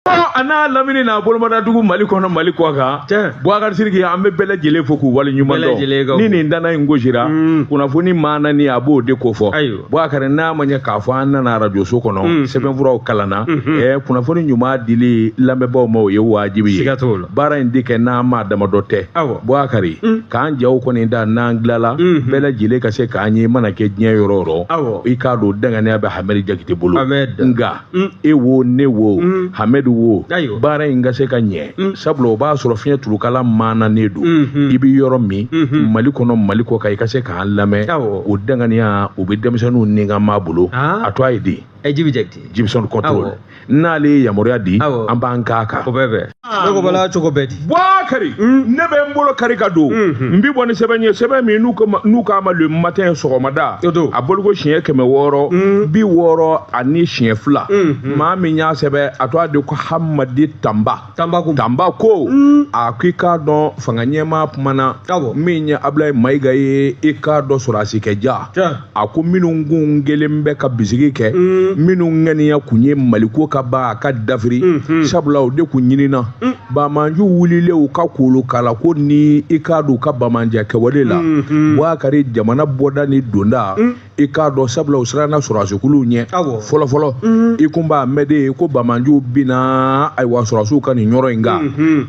A n'a lamini n'a bolomadadugu Mali kɔnɔ, Mali kɔ kan. Boubacar Sidiki, an bɛ bɛɛ lajɛlen fo k'u wale ɲuman Bɛɛ lajɛlen ka dɔn. Ni fo. nin dana in gosira, kunnafoni maana ni a b'o de ko fɔ. Boubacar, n'a ma ɲɛ k'a fɔ an nana arajoso kɔnɔ, sɛbɛnfuraw kalanna, kunnafoni ɲuman dili lamɛnbaaw ma, o ye wajibi ye. Siga t'o la. Baara in di kɛ n'an maa damadɔ tɛ. Boubacar, k'an jaw kɔni da n'an tilala, bɛɛ lajɛlen ka se k'an ye, mana kɛ diɲɛ yɔrɔ o yɔrɔ. I k'a dɔn danganiya bɛ Hamɛdi Jakite bolo. Ahmed. Nka e wo, ne wo, Hamɛdi wo, baara in ka se ka ɲɛ, sabula o b'a sɔrɔ fiɲɛ turukala maananen don. I bɛ yɔrɔ min, Mali kɔnɔ, Mali kɔ kan, i ka se k'an lamɛn. O danganiya o bɛ denmisɛnninw ni ka maa bolo. A to a ye di. Jibi Jakite. Jibson contrôle, n'ale ye yamaruya di, an b'an k'a kan. O bɛ bɛn. Ne ko bala cogo bɛɛ di. Boubacar, ne bɛ n bolo kari ka don, n bi bɔ ni sɛbɛn ye, sɛbɛn min n'u k'a ma Le Matin, sɔgɔmada. O don. A boliko siɲɛ 662, maa min y'a sɛbɛn, a to a de ko Hamadi Tanba. Tanba ko. Tanba ko a ko i k'a dɔn fanga ɲɛmaa kumana, min ye Abulayi Mayiga ye, i k'a dɔn sɔrɔdasikɛ ja. A ko minnu kun kelen bɛ ka bisigi kɛ, minnu ŋaniya kun ye Maliko ka ban a ka dafiri, sabula o de kun ɲinina bamanju wulilen u ka kolokala ko ni i k'a dɔn u ka bamanjɛ kɛwale la. Boubacar, jamana bɔda ni donda, i k'a dɔn sabula u siranna sɔrɔdasikuluw ɲɛ. Fɔlɔ fɔlɔ, i kun b'a mɛn de ko bamanjuw binna, ayiwa, sɔrɔdasiw ka nin yɔrɔ in kan,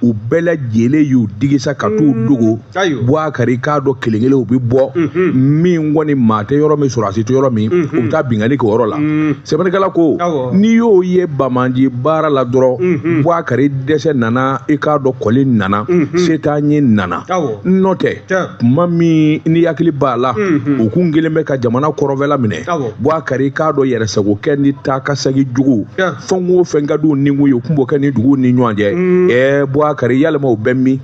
u bɛɛ lajɛlen y'u digisa ka t'u dogo. Boubacar, i k'a dɔn kelen kelen u bɛ bɔ, min kɔni maa tɛ yɔrɔ min, sɔrɔdasi tɛ yɔrɔ min, u bɛ taa binkanni kɛ o yɔrɔ la. Sɛbɛnnikɛla ko n'i y'o ye bamanji baara la dɔrɔn, Boubacar, dɛsɛ nana, i k'a dɔn kɔli nana, se t'an ye nana. N'o tɛ, tuma min ni hakili b'a la, u kun kelen bɛ ka jamana kɔrɔnfɛla minɛ. Boubacar, i k'a dɔn yɛrɛsago kɛ ni taa ka segin jugu, fɛn o fɛn ka d'u ni kun ye, u kun b'o kɛ ni duguw ni ɲɔgɔn cɛ. Boubacar, yalima u bɛ min?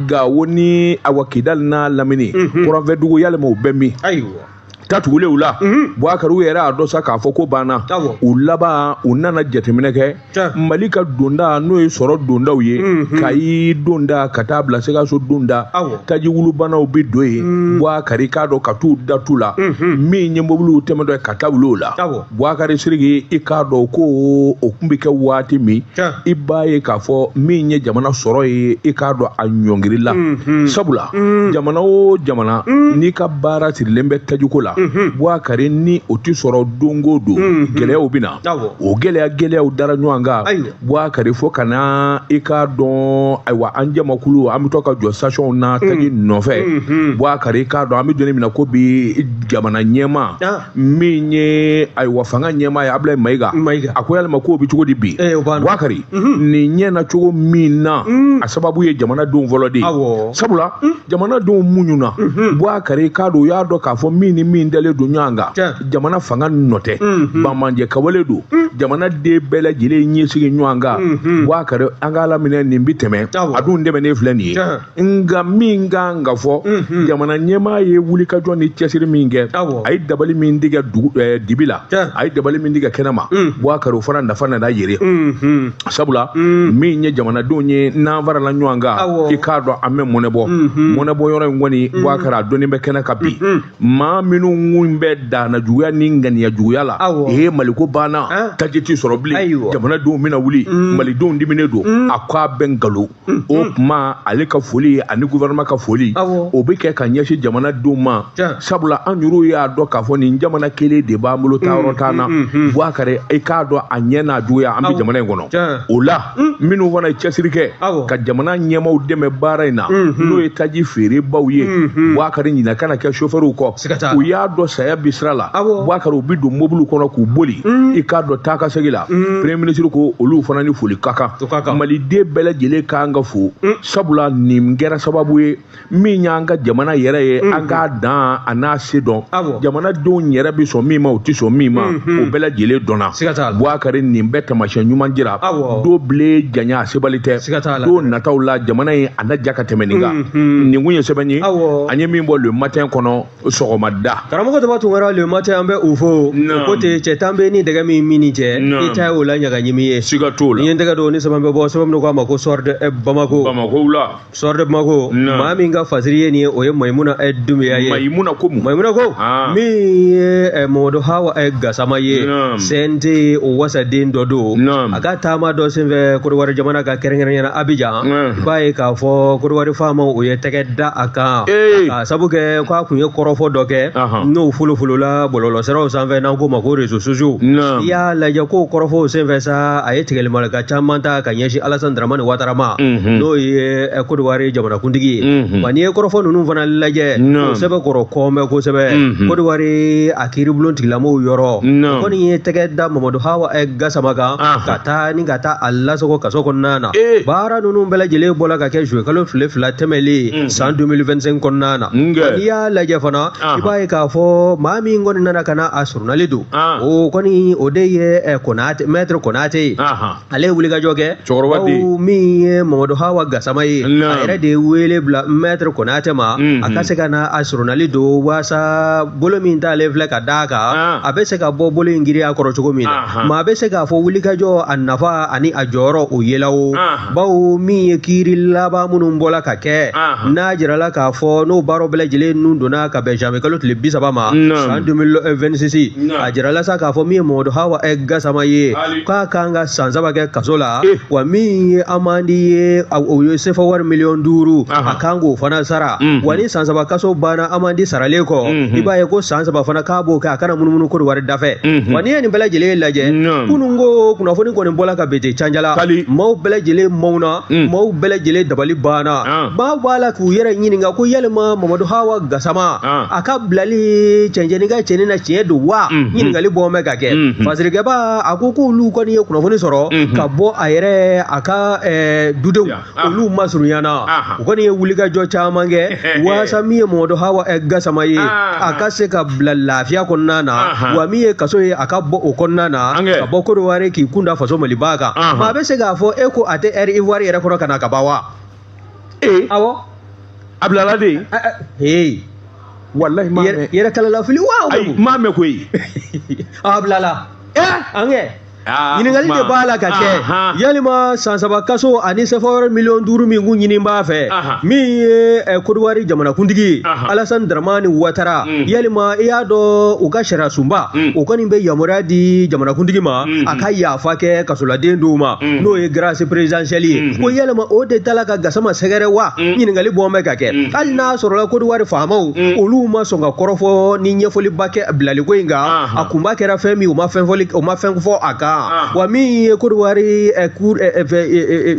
Gawo ni awa Kidali n'a lamini, kɔrɔnfɛ dugu, yalima u bɛ min? Tatugulenw la, Boubacar, u yɛrɛ y'a dɔn sa k'a fɔ ko banna. U laban, u nana jateminɛ kɛ Mali ka donda, n'o ye sɔrɔ dondaw ye, Kayi donda ka taa bila Sikaso donda, taji wulubanaw bɛ don yen. Boubacar, i k'a dɔn ka t'u datu la, min ye mobiliw tɛmɛtɔ ye ka taa wuli o la. Boubacar Sidiki, i k'a dɔn ko o kun bɛ kɛ waati min, i b'a ye k'a fɔ min ye jamana sɔrɔ ye, i k'a dɔn a ɲɔngiri la, sabula jamana o jamana n'i ka baara sirilen bɛ tajiko la, Boubacar, ni o tɛ sɔrɔ don o don, gɛlɛyaw bɛ na. O gɛlɛyaw dara ɲɔgɔn kan. Boubacar, fo ka na i k'a dɔn, ayiwa, an jamakulu, an bɛ to ka jɔ station na taji nɔfɛ. Boubacar, i k'a dɔn an bɛ don min na ko bi, jamana ɲɛmaa min ye, ayiwa, fanga ɲɛmaa ye, Abulayi Mayiga, a ko yalima k'o bɛ cogo di bi? Boubacar, nin ɲɛna cogo min na, a sababu ye jamanadenw fɔlɔ de ye, sabula jamanadenw muɲuna. Boubacar, i k'a dɔn u y'a dɔn k'a fɔ min ni min dalen don ɲɔgɔn kan, jamana fanga nɔ tɛ, bamanjɛ kawale don, jamana den bɛɛ lajɛlen ɲɛsigi ɲɔgɔn kan. Boubacar, an ka Ala minɛ, nin bi tɛmɛ, a dun tɛmɛnen filɛ nin ye. Nka min kan ka fɔ, jamana ɲɛmaa ye wulikajɔ ni cɛsiri min kɛ, a ye dabali min tigɛ dugu dibi la, a ye dabali min tigɛ kɛnɛma, Boubacar, o fana nafa nana yere, sabula min ye jamanadenw ye, n'an farala ɲɔgɔn kan, i k'a dɔn an bɛ mɔnɛ bɔ. Mɔnɛ bɔ yɔrɔ in kɔni, Boubacar, a dɔnni bɛ kɛnɛ kan bi. Maa minnu kun bɛ danna juguya ni ŋaniya juguya la, ee, Maliko banna, taji ti sɔrɔ bilen, jamanadenw bɛna wuli, malidenw diminen don, a ko a bɛ nkalon. O tuma ale ka foli ani gouvernement ka foli, o bɛ kɛ ka ɲɛsin jamanadenw ma, sabula an yɛrɛw y'a dɔn k'a fɔ nin jamana kelen de b'an bolo, taayɔrɔ t'an na. Boubacar, i k'a dɔn a ɲɛ n'a juguya, an bɛ jamana in kɔnɔ. O la, minnu fana ye cɛsiri kɛ ka jamana ɲɛmaaw dɛmɛ baara in na, n'o ye taji feerebaw ye, Boubacar, ɲinɛ kana kɛ chauffeurw kɔ. U y'a dɔn saya bi sira la. Boubacar, u bɛ don mobiliw kɔnɔ k'u boli, i k'a dɔn taa ka segin la. Premier ministre ko olu fana ni foli ka kan, maliden bɛɛ lajɛlen kan ka fo, sabula nin kɛra sababu ye min y'an ka jamana yɛrɛ ye, an k'a dan a n'a se dɔn. Jamanadenw yɛrɛ bɛ sɔn min ma, u tɛ sɔn min ma, o bɛɛ lajɛlen dɔnna. Boubacar, nin bɛɛ taamasiyɛn ɲuman jira don bilen janya a sebali tɛ. Don nataw la, jamana in a na ja ka tɛmɛ nin kan. Nin kun ye sɛbɛn ye an ye min bɔ Le Matin kɔnɔ sɔgɔmada. Karamɔgɔ Daba Tunkara, Le Matin, an bɛ u fo. O ko ten, cɛ tan bɛ ni dɛgɛ min min cɛ, i ta ye o la ɲagaɲimi ye. Siga t'o la. Ni ye n tɛgɛ don ni sɛbɛn bɛ bɔ, sɛbɛn min k'a ma ko Soir de Bamako. Bamako la. Soir de Bamako, maa min ka fasiri ye nin ye, o ye Mayimuna Dunbiya ye. Mayimuna ko mun? Mayimuna ko min ye Mamadu Hawa Gasama ye, CNT o wasaden dɔ don. A ka taama dɔ senfɛ Kodowari jamana ka, kɛrɛnkɛrɛnnenya Abidjan, i b'a ye k'a fɔ Kodowari faamaw o ye tɛgɛ da a kan, k'a sabu kɛ k'a kun ye kɔrɔfɔ dɔ kɛ n'o folofolola bɔlɔlɔsiraw sanfɛ, n'an k'o ma ko réseaux sociaux. I y'a lajɛ k'o kɔrɔfɔw senfɛ sa, a ye tigɛlimalika caman ta ka ɲɛsin Alassane Dramane Ouattara ma, n'o ye Kodowari jamanakuntigi ye. Wa n'i ye kɔrɔfɔ ninnu fana lajɛ, o sɛbɛn kɔrɔ kɔnbɛ kosɛbɛ Kodowari a kiiribulon tigilamɔgɔw yɔrɔ. O kɔni ye tɛgɛ da Mamadu Hawa Gasama kan ka taa ni ka taa a lasago kaso kɔnɔna na. Baara ninnu bɛɛ lajɛlen bɔla ka kɛ juillet kalo tile 2 tɛmɛlen san 2025 kɔnɔna na. N'i y'a lajɛ fana, i b'a ye k'a fɔ maa min kɔni nana ka na a surunali don, o kɔni o de ye Konate, maître Konate ye. Ale ye wulikajɔ kɛ. Cɛkɔrɔba den. Min ye Mamadu Hawa Gasama ye, a yɛrɛ de ye wele bila maître Konate ma, a ka se ka na a surunali don, waasa bolo min t'ale filɛ ka d'a kan, a bɛ se ka bɔ bolo in giriya kɔrɔ cogo min na. Maa bɛ se k'a fɔ wulikajɔ a nafa ani a jɔyɔrɔ o yela o, bawo min ye kiiri laban minnu bɔla ka kɛ, n'a jirala k'a fɔ n'o baaraw bɛɛ lajɛlen nun donna ka bɛn janvier kalo tile 30 ma san 2026, a jirala sa k'a fɔ min ye Mamadu Hawa Gasama ye, k'a kan ka san 3 kɛ kaso la, wa min ye amende ye, o ye sefa wari miliyɔn 5, a kan k'o fana sara. Wa ni san 3 kaso banna, amende saralen kɔ, i b'a ye ko san 3 fana k'a b'o kɛ, a kana munumunu Kodowari dafɛ. Wa n'i ye nin bɛɛ lajɛlen lajɛ, kunun ko kunnafoni kɔni bɔla ka bete canjala, maaw bɛɛ lajɛlen mɔnna, maaw bɛɛ lajɛlen dabali banna. Maaw b'a la k'u yɛrɛ ɲininka ko yalima Mamadu Hawa Gasama, a ka bilali cɛncɛnni ka cɛnni na, tiɲɛ don wa? Ɲininkali bɔ bɛ ka kɛ. Fasirikɛba a ko k'olu kɔni ye kunnafoni sɔrɔ ka bɔ a yɛrɛ a ka dudenw, olu masurunyana, u kɔni ye wulikajɔ caman kɛ waasa min ye Mamadu Hawa Gasama ye, a ka se ka bila lafiya kɔnɔna na, wa min ye kaso ye, a ka bɔ o kɔnɔna na, ka bɔ Kodowari k'i kun da faso Maliba kan. Maa bɛ se k'a fɔ e ko a tɛ Air Ivoire yɛrɛ kɔnɔ ka na ka ban wa? Awɔ. A bilala de. Hey. Wallahi maa mɛn. Yɛrɛ kalalafili wa? Ayi, maa mɛn koyi. A bilala. An kɛ ɲininkali de b'a la ka kɛ, yalima san 3 kaso ani sefa wɛrɛ miliyɔn 5 min kun ɲini b'a fɛ, min ye Kodowari jamanakuntigi ye Alassane Dramane Ouattara, yalima i y'a dɔn u ka sariya sunba o kɔni bɛ yamaruya di jamanakuntigi ma a ka yafa kɛ kasoladen dɔw ma, n'o ye grâce présidentielle ye, ko yalima o de tala ka Gasama sɛgɛrɛ wa? Ɲininkali bɔ bɛ ka kɛ. Hali n'a sɔrɔla Kodowari faamaw olu ma sɔn ka kɔrɔfɔ ni ɲɛfɔliba kɛ bilaliko in kan, a kunba kɛra fɛn min, u ma fɛn fɔli, u ma fɛn fɔ a kan. Wa min ye Kodowari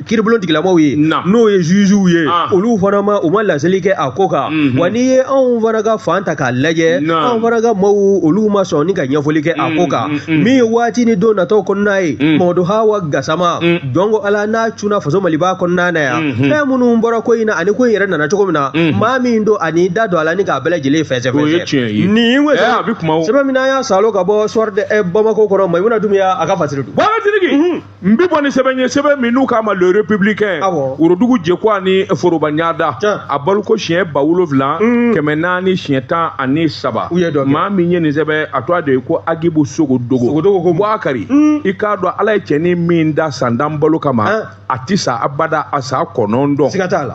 kiiribulon tigilamaw ye, n'o ye jugew ye, olu fana ma, u ma laseli kɛ a ko kan. Wa n'i ye anw fana ka fan ta k'a lajɛ, anw fana ka maaw olu ma sɔn ni ka ɲɛfɔli kɛ a ko kan. Min ye waati ni don nataw kɔnɔna ye, Mamadu Hawa Gasama, jɔn ko Ala n'a cunna faso Maliba kɔnɔna na yan, fɛn minnu bɔra ko in na ani ko in yɛrɛ nana cogo min na, maa min don ani da don a la ni k'a bɛɛ lajɛlen fɛsɛfɛsɛ. Nin sɛbɛn min n'an y'a salo ka bɔ Soir de Bamako kɔnɔ, Mayimuna Dunbiya a ka fasiri don. Bagatigi, n bɛ bɔ ni sɛbɛn ye, sɛbɛn min n'u k'a ma Le Républicain, Worodugu Jekuwa ni foroba ɲada, a baliko siɲɛ 7413. Maa min ye nin sɛbɛn, a tɔgɔ de ye ko Agibu Sogodogo. Buwakari, i k'a dɔn Ala ye cɛnin min da san tan balo kama, a ti sa abada, a sa 9.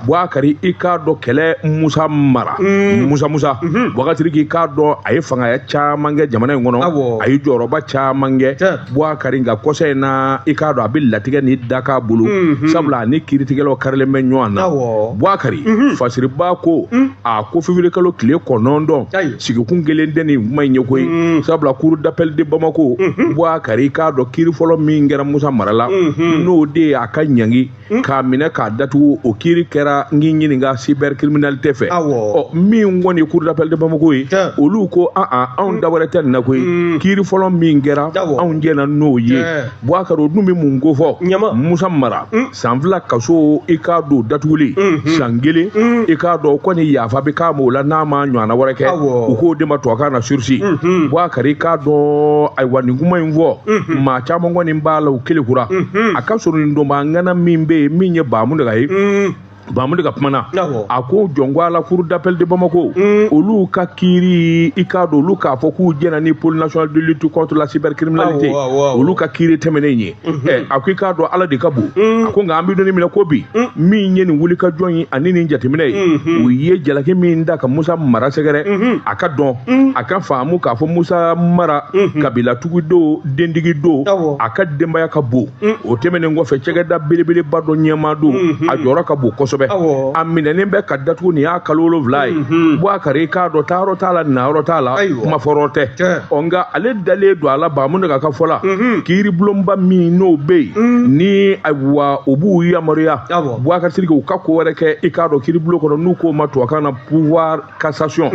Buwakari, i k'a dɔn kɛlɛ Musa Mara, Musa Buwakari, i k'a dɔn a ye fangaya caman kɛ jamana in kɔnɔ, a ye jɔyɔrɔba caman kɛ Buwakari. Nka kɔsa in na, i k'a dɔn a bɛ latigɛ ni daka bolo, sabula ni kiiritigɛlaw karilen bɛ ɲɔgɔn na. Buwakari, fasiriba ko a ko février kalo tile 9, sigikun kelen tɛ nin kuma in ye koyi, sabula cour d'appel de Bamako, Buwakari, i k'a dɔn kiiri fɔlɔ min kɛra Musa Mara la, n'o de ye a ka ɲangi k'a minɛ k'a datugu, o kiiri kɛra n k'i ɲininka cybercriminalité fɛ. Ɔ min kɔni ye cour d'appel de Bamako ye, olu ko an anw da wɛrɛ tɛ nin na koyi, kiiri fɔlɔ min kɛra, anw jɛna n'o ye. Buwakari, o dun bɛ mun ko fɔ? Musa Mara, san 2 kaso, i k'a don datuguli san 1, i k'a dɔn kɔni yafa bɛ k'a ma o la n'a ma ɲɔgɔnna wɛrɛ kɛ, u k'o de ma tubabukan na sursis. Buwakari, i k'a dɔn ayiwa nin kuma in fɔ, maa caman kɔni b'a la u kelekura, a ka sɔrɔ nin donba ŋana min bɛ yen, min ye Bamunaga ye. Bamudaga kumana, a ko jɔn ko ala, cour d'appel de Bamako, olu ka kiiri, i k'a dɔn olu k'a fɔ k'u jɛna ni pôle national de lutte contre la cybercriminalité, olu ka kiiri tɛmɛnen ye. Ɛ, a ko i k'a dɔn ala de ka bon. A ko nka an bɛ don min na ko bi, min ye nin wulikajɔ ye ani nin jateminɛ ye, u ye jalaki min da ka Musa Mara sɛgɛrɛ, a ka dɔn, a ka faamu k'a fɔ Musa Mara kabilatugu don, dentigi don, a ka denbaya ka bon. O tɛmɛnen kɔfɛ, cɛkɛda belebeleba dɔ ɲɛmaa don, a jɔyɔrɔ ka bon kosɛbɛ. A minɛnen bɛ ka datugu nin y'a kalo 7 ye. Bubakari, i k'a dɔn taayɔrɔ t'a la, nayɔrɔ t'a la, kuma fɔyɔrɔ tɛ. Ɔ, nka ale dalen don a la, Bamudaga ka fɔ la, kiiribulonba min n'o bɛ yen ni ayiwa o b'u yamaruya, Bubakari Sidiki, u ka ko wɛrɛ kɛ, i k'a dɔn kiiribulon kɔnɔ, n'u k'o ma tubabukan na pouvoir cassation,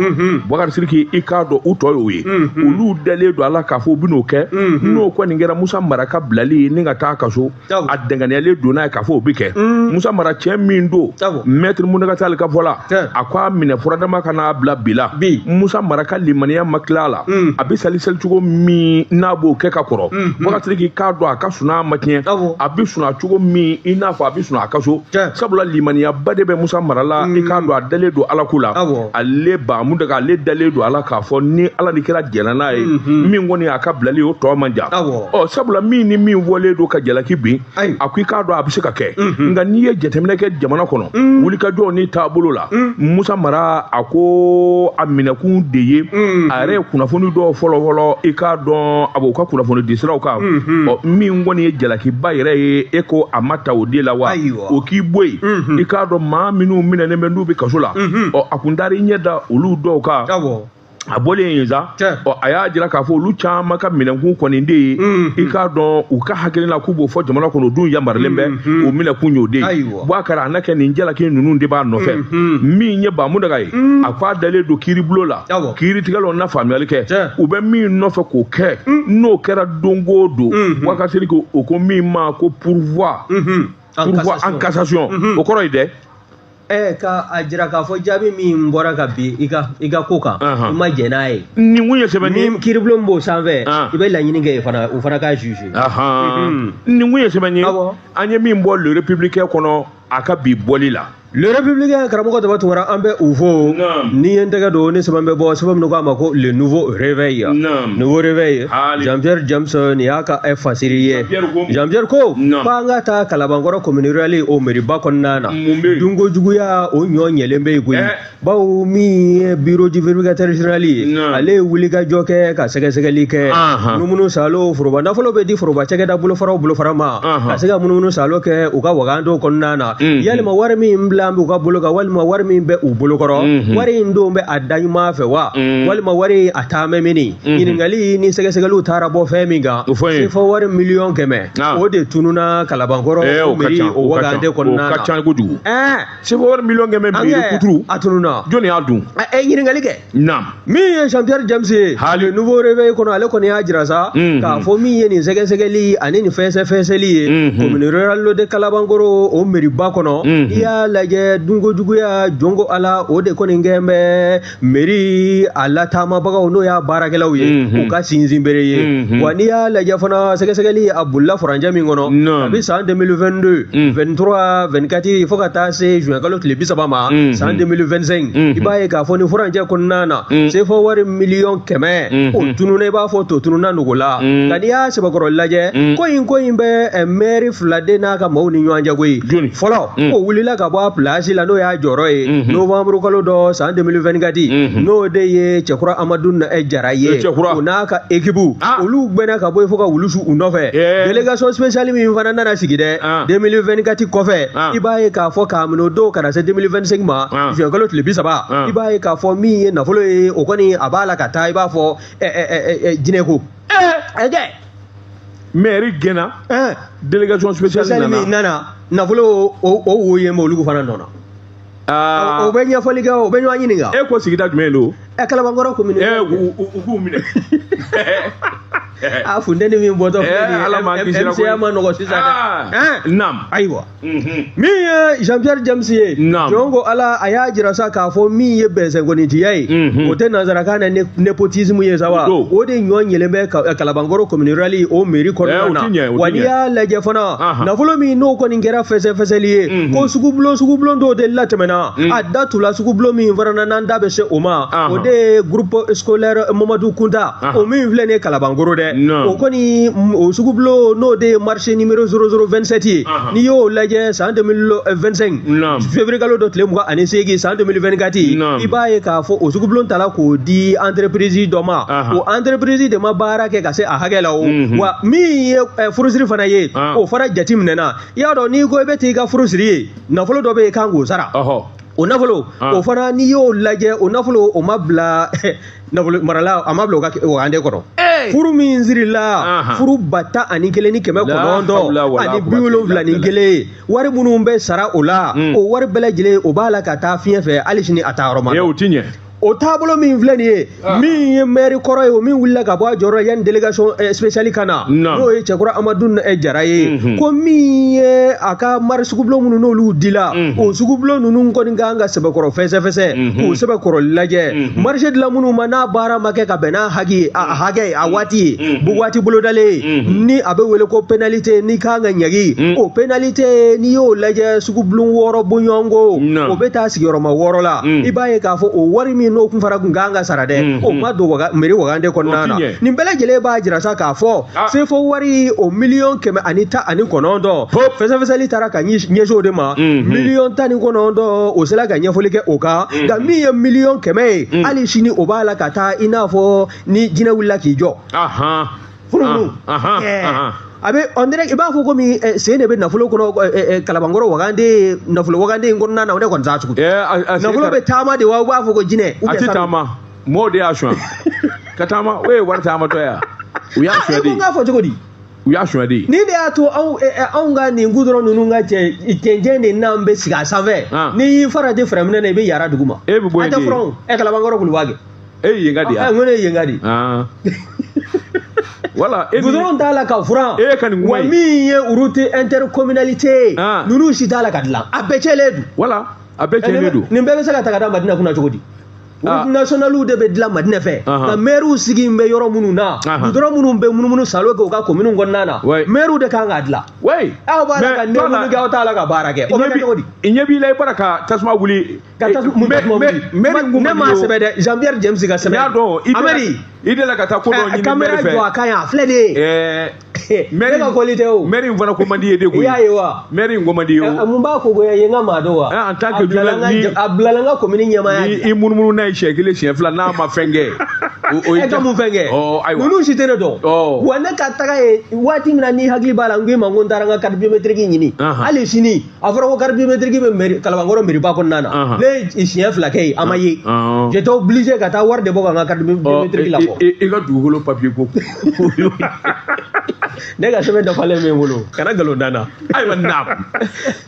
Bubakari Sidiki, i k'a dɔn u tɔ y'o ye. Olu dalen don a la k'a fɔ u bɛn'o kɛ. N'o kɔni kɛra, Musa Mara ka bilali ye ni ka taa kaso, a danganiyalen don n'a ye k'a fɔ o bɛ kɛ. Musa Mara, cɛ min don, maître Munaga Tall ka fɔ la, a ko a minɛ furadama ka n'a bila bi la, Musa Mara ka limaniya ma tila a la. A bɛ sali sali cogo min n'a b'o kɛ ka kɔrɔ, Bubakari Sidiki, k'a dɔn a ka sunaa ma tiɲɛ, a bɛ sunaa cogo min i n'a fɔ a bɛ sunaa a ka so, sabula limaniyaba de bɛ Musa Mara la. I k'a dɔn a dalen don Ala ko la. Ale Bamudaga, ale dalen don ala k'a fɔ ni Ala ni kira jɛnna n'a ye, min kɔni a ka bilali o tɔ man jan. Ɔ, sabula min ni min fɔlen don ka jalaki bin, a ko i k'a dɔn a bɛ se ka kɛ. Nka n'i ye jateminɛ kɛ jamana kɔnɔ wulikajɔw ni taabolo la, Musa Mara, a ko a minɛkun de ye a yɛrɛ ye kunnafoni dɔw fɔlɔ fɔlɔ, i k'a dɔn a b'o ka kunnafoni di siraw kan. Ɔ, min kɔni ye jalakiba yɛrɛ ye, e ko a ma ta o de la wa, o k'i bɔ yen. I k'a dɔn maa minnu minɛnen bɛ n'u bɛ kaso la, ɔ, a kun taara i ɲɛ da olu dɔw kan. A bɔlen yen sa, ɔ, a y'a jira k'a fɔ olu caman ka minɛnkun kɔni de ye, i k'a dɔn u ka hakilina k'u b'o fɔ jamana kɔnɔ, o dun yamaruyalen bɛ, o minɛkun y'o de ye. Bubakari, a na kɛ nin jalaki ninnu de b'a nɔfɛ. Min ye Bamudaga ye, a ko a dalen don kiiribulon la, kiiritigɛlaw na faamuyali kɛ, u bɛ min nɔfɛ k'o kɛ. N'o kɛra don o don, Bubakari Sidiki, o ko min ma ko pourvoi en cassation, o kɔrɔ ye dɛ. Ɛ, ka a jira k'a fɔ jaabi min bɔra ka bin i ka ko kan, i ma jɛn n'a ye. Nin kun ye sɛbɛnni ni kiiribulon b'o sanfɛ, i bɛ laɲini kɛ fana, u fana k'a juger. Nin kun ye sɛbɛnni ye an ye min bɔ Le Républicain kɔnɔ a ka bi bɔli la. Le Républicain, karamɔgɔ Daba Tunkara, an bɛ u fo. Ni ye n tɛgɛ don ni sɛbɛn bɛ bɔ, sɛbɛn min k'a ma ko Le Nouveau Réveil, Nouveau Réveil, Jean Pierre James, nin y'a ka fasiri ye. Jean Pierre ko k'an ka taa Kalabankɔrɔ commune rurale, o mairie-ba kɔnɔna na, dunko juguya o ɲɔ ɲɛlen bɛ yen koyi. Bawo min ye bureau du vérificateur général ye, ale ye wulikajɔ kɛ ka sɛgɛsɛgɛli kɛ, munumunu salo foroba nafolo bɛ di foroba cakɛda bolofara o bolofara ma, ka se ka munumunu salo kɛ u ka wagandenw kɔnɔna na. Yalima wari min bila bɛ u ka bolo kan, walima wari min bɛ u bolo kɔrɔ, wari in don bɛ a da ɲuman fɛ wa, walima wari a taamɛ mini? Ɲininkali ni sɛgɛsɛgɛliw taara bɔ fɛn min kan, sefa wari 100 000 000, o de tununa Kalabankɔrɔ o mairie o wagande kɔnɔna na. O ka ca kojugu. Sefa wari 100 000 000, mairie kuturu. A tununa. Jɔnni y'a dun? Ɛ, ɲininkali kɛ. Naam. Min ye Jean Pierre James ye, Le Nouveau Réveil kɔnɔ, ale kɔni y'a jira sa k'a fɔ min ye nin sɛgɛsɛgɛli ani nin fɛnsɛ-fɛnsɛli ye commune rurale de Kalabankɔrɔ, o mairie ba kɔnɔ, n'i y'a lajɛ, dunko juguya jɔnko ala, o de kɔni kɛn bɛ mairie a lataamabagaw, n'o y'a baarakɛlaw ye, u ka sinsinbere ye. Wa n'i y'a lajɛ fana, sɛgɛsɛgɛli a bolila furancɛ min kɔnɔ, kabi san 2022, 23, 24, fo ka taa se juin kalo tile 30 ma san 2025, i b'a ye k'a fɔ nin furancɛ kɔnɔna na, sefa wari 100 000 000, o tununa i b'a fɔ to tununa nugu la. Nka n'i y'a sɛbɛkɔrɔ lajɛ, ko in bɛ maire fila den n'a ka maaw ni ɲɔgɔn cɛ koyi. Fɔlɔ, o wulila ka bɔ a place la, n'o y'a jɔyɔrɔ ye, novembre kalo dɔ san 2024, n'o de ye Cɛkura Amadu Jara ye, o n'a ka équipe, olu gbɛnna ka bɔ yen fo ka wulu su u nɔfɛ. Délégation spéciale min fana nana sigi dɛ 2024 kɔfɛ, i b'a ye k'a fɔ k'a minɛ o don ka na se 2025 ma, juin kalo tile 30, i b'a ye k'a fɔ min ye nafolo ye, o kɔni a b'a la ka taa i b'a fɔ jinɛ ko. Maire gɛnna, délégation spéciale nana, min nana nafolo o wo ye, olu fana nɔ na. O bɛ ɲɛfɔli kɛ, o bɛ ɲɔgɔn ɲininka. E ko sigida jumɛn don? Ɛ, Kalabankɔrɔ commune. Ɛ, u k'u minɛ. A funteni min bɔtɔ filɛ nin ye, Ala m'an kisira koyi. MCA ma nɔgɔ sisan dɛ. Naam. Ayiwa, min ye Jean Pierre James ye, jɔn ko Ala, a y'a jira sa k'a fɔ min ye bɛnsɛnkɔnitiya ye, o tɛ nanzarakan na népotisme ye sa wa, o de ɲɔ ɲɛlen bɛ Kalabankɔrɔ commune rurale o mairie kɔnɔna na. Wa n'i y'a lajɛ fana, nafolo min n'o kɔni kɛra fɛsɛfɛsɛli ye, ko sugubulon dɔw de latɛmɛna, a da tula sugubulon min fana na, n'an da bɛ se o ma, o de ye groupe scolaire Mamadu Kunta, o min filɛ nin ye Kalabankɔrɔ dɛ. O kɔni o sugubulon, n'o de ye marché numéro 0027 ye, n'i y'o lajɛ san 2025 février kalo dɔ tile 28, san 2024, i b'a ye k'a fɔ o sugubulon tala k'o di entreprise dɔ ma. O entreprise de ma baara kɛ ka se a hakɛ la. O wa min ye furusiri fana ye, o fana jate minɛna. I y'a dɔn, n'i ko i bɛ t'i ka furusiri ye, nafolo dɔ bɛ yen i kan k'o sara. O nafolo o fana, n'i y'o lajɛ, o nafolo o ma bila nafolo marala, a ma bila o ka wagande kɔnɔ. Furu min sirila, furu 11,971, wari minnu bɛ sara o la, o wari bɛɛ lajɛlen o b'a la ka taa fiɲɛ fɛ, hali sini a taa yɔrɔ ma. O ti ɲɛ. O taabolo min filɛ nin ye, min ye maire kɔrɔ ye, o min wulila ka bɔ a jɔyɔrɔ yanni délégation spéciale ka na, n'o ye Cɛkura Amadu Jara ye, ko min ye a ka mari sugubulon minnu n'olu dila, o sugubulon ninnu kɔni kan ka sɛbɛkɔrɔ fɛsɛfɛsɛ, k'o sɛbɛkɔrɔ lajɛ. Marché dila minnu ma, n'a baara ma kɛ ka bɛn n'a hakɛ a hakɛ ye, a waati ye, waati bolodalen ye, ni a bɛ wele ko pénalité, n'i kan ka ɲagi o pénalité, n'i y'o lajɛ, sugubulon 6 bɔɲɔgɔnko, o bɛ taa sigiyɔrɔma 6 la. I b'a ye k'a fɔ o wari min n'o kun fara kun kan ka sara dɛ, o ma don mairie wagande kɔnɔna na. Nin bɛɛ lajɛlen b'a jira sa k'a fɔ sefo wari o 119 miliyɔn, fɛsɛfɛsɛli taara ka ɲɛsin o de ma. 19 miliyɔn, o sera ka ɲɛfɔli kɛ o kan. Nka min ye 100 miliyɔn ye, hali sini o b'a la ka taa i n'a fɔ ni jinɛ wulila k'i jɔ funufunu. A bɛ on dirait i b'a fɔ komi sen de bɛ nafolo kɔnɔ, Kalabankɔrɔ wagande, nafolo wagande in kɔnɔna na. O ne kɔni t'a sugu. Nafolo bɛ taama de wa, u b'a fɔ ko jinɛ? A tɛ taama, mɔɔw de y'a suɲɛ ka taama. O ye wari taamatɔ ye, u y'a suɲɛ de. E ko n k'a fɔ cogo di? U y'a suɲɛ de. Ni de y'a to anw ka nin goudron ninnu ka cɛncɛn de n'an bɛ sigi a sanfɛ, n'i y'i farati fɛrɛminɛ na, i bɛ yara dugu ma. E bɛ bɔ yen de. A tɛ furan o. Kalabankɔrɔ kuluba kɛ. E ye yen ka di yan. N ko ne ye yen ka di. Wala goudron t'a la ka furan. E ka nin kuma wa min ye route intercommunalité ye, ninnu si t'a la ka dilan, a bɛɛ cɛlen don. Wala a bɛɛ cɛlen don. Nin bɛɛ bɛ se ka ta ka da Madina kunna cogo di? Route nationale de bɛ dilan Madinɛ fɛ, nka maires sigi bɛ yɔrɔ minnu na, goudron minnu bɛ munumunu salo kɛ u ka commune kɔnɔna na, maires de kan k'a dilan. Aw b'a la ka nɛmuni kɛ, aw t'a la ka baara kɛ, o bɛ kɛ cogo di? I ɲɛ b'i la, i bɔra ka tasuma wuli. Ka tasuma wuli. Ne m'a sɛbɛn dɛ, Jean Pierre James ka sɛbɛn. N y'a dɔn. I delila ka taa ko dɔ ɲini maire fɛ. Caméra jɔ a kan yan, a filɛ nin ye. Ne ka kɔli tɛ o. Maire in fana ko man di ye de koyi. I y'a ye wa? Maire in ko man di ye o. Mun b'a ko goya ye, n ka maa dɔn wa? En tant que journaliste, a bilala n ka commune ɲɛmaaya. Ni i munumunu n'a ye siɲɛ kelen, siɲɛ fila, n'a ma fɛn kɛ. E ka mun fɛn kɛ? Ayiwa. Ninnu si tɛ ne dɔn. Wa ne ka taga ye waati min na, n'i hakili b'a la, n ko i ma ko n taara n ka carte biométrique ɲini. Hali sini a fɔra ko carte biométrique bɛ Kalabankɔrɔ mairie ba kɔnɔna na. Ne ye siɲɛ 2 kɛ yen, a ma ye. J'étais obligé ka taa wari de bɔ ka n ka carte biométrique labɔ. I ka dugukolo papier ko. Ne ka sɛbɛn dafalen bɛ n bolo, kana nkalon da n na. Ayiwa, naam.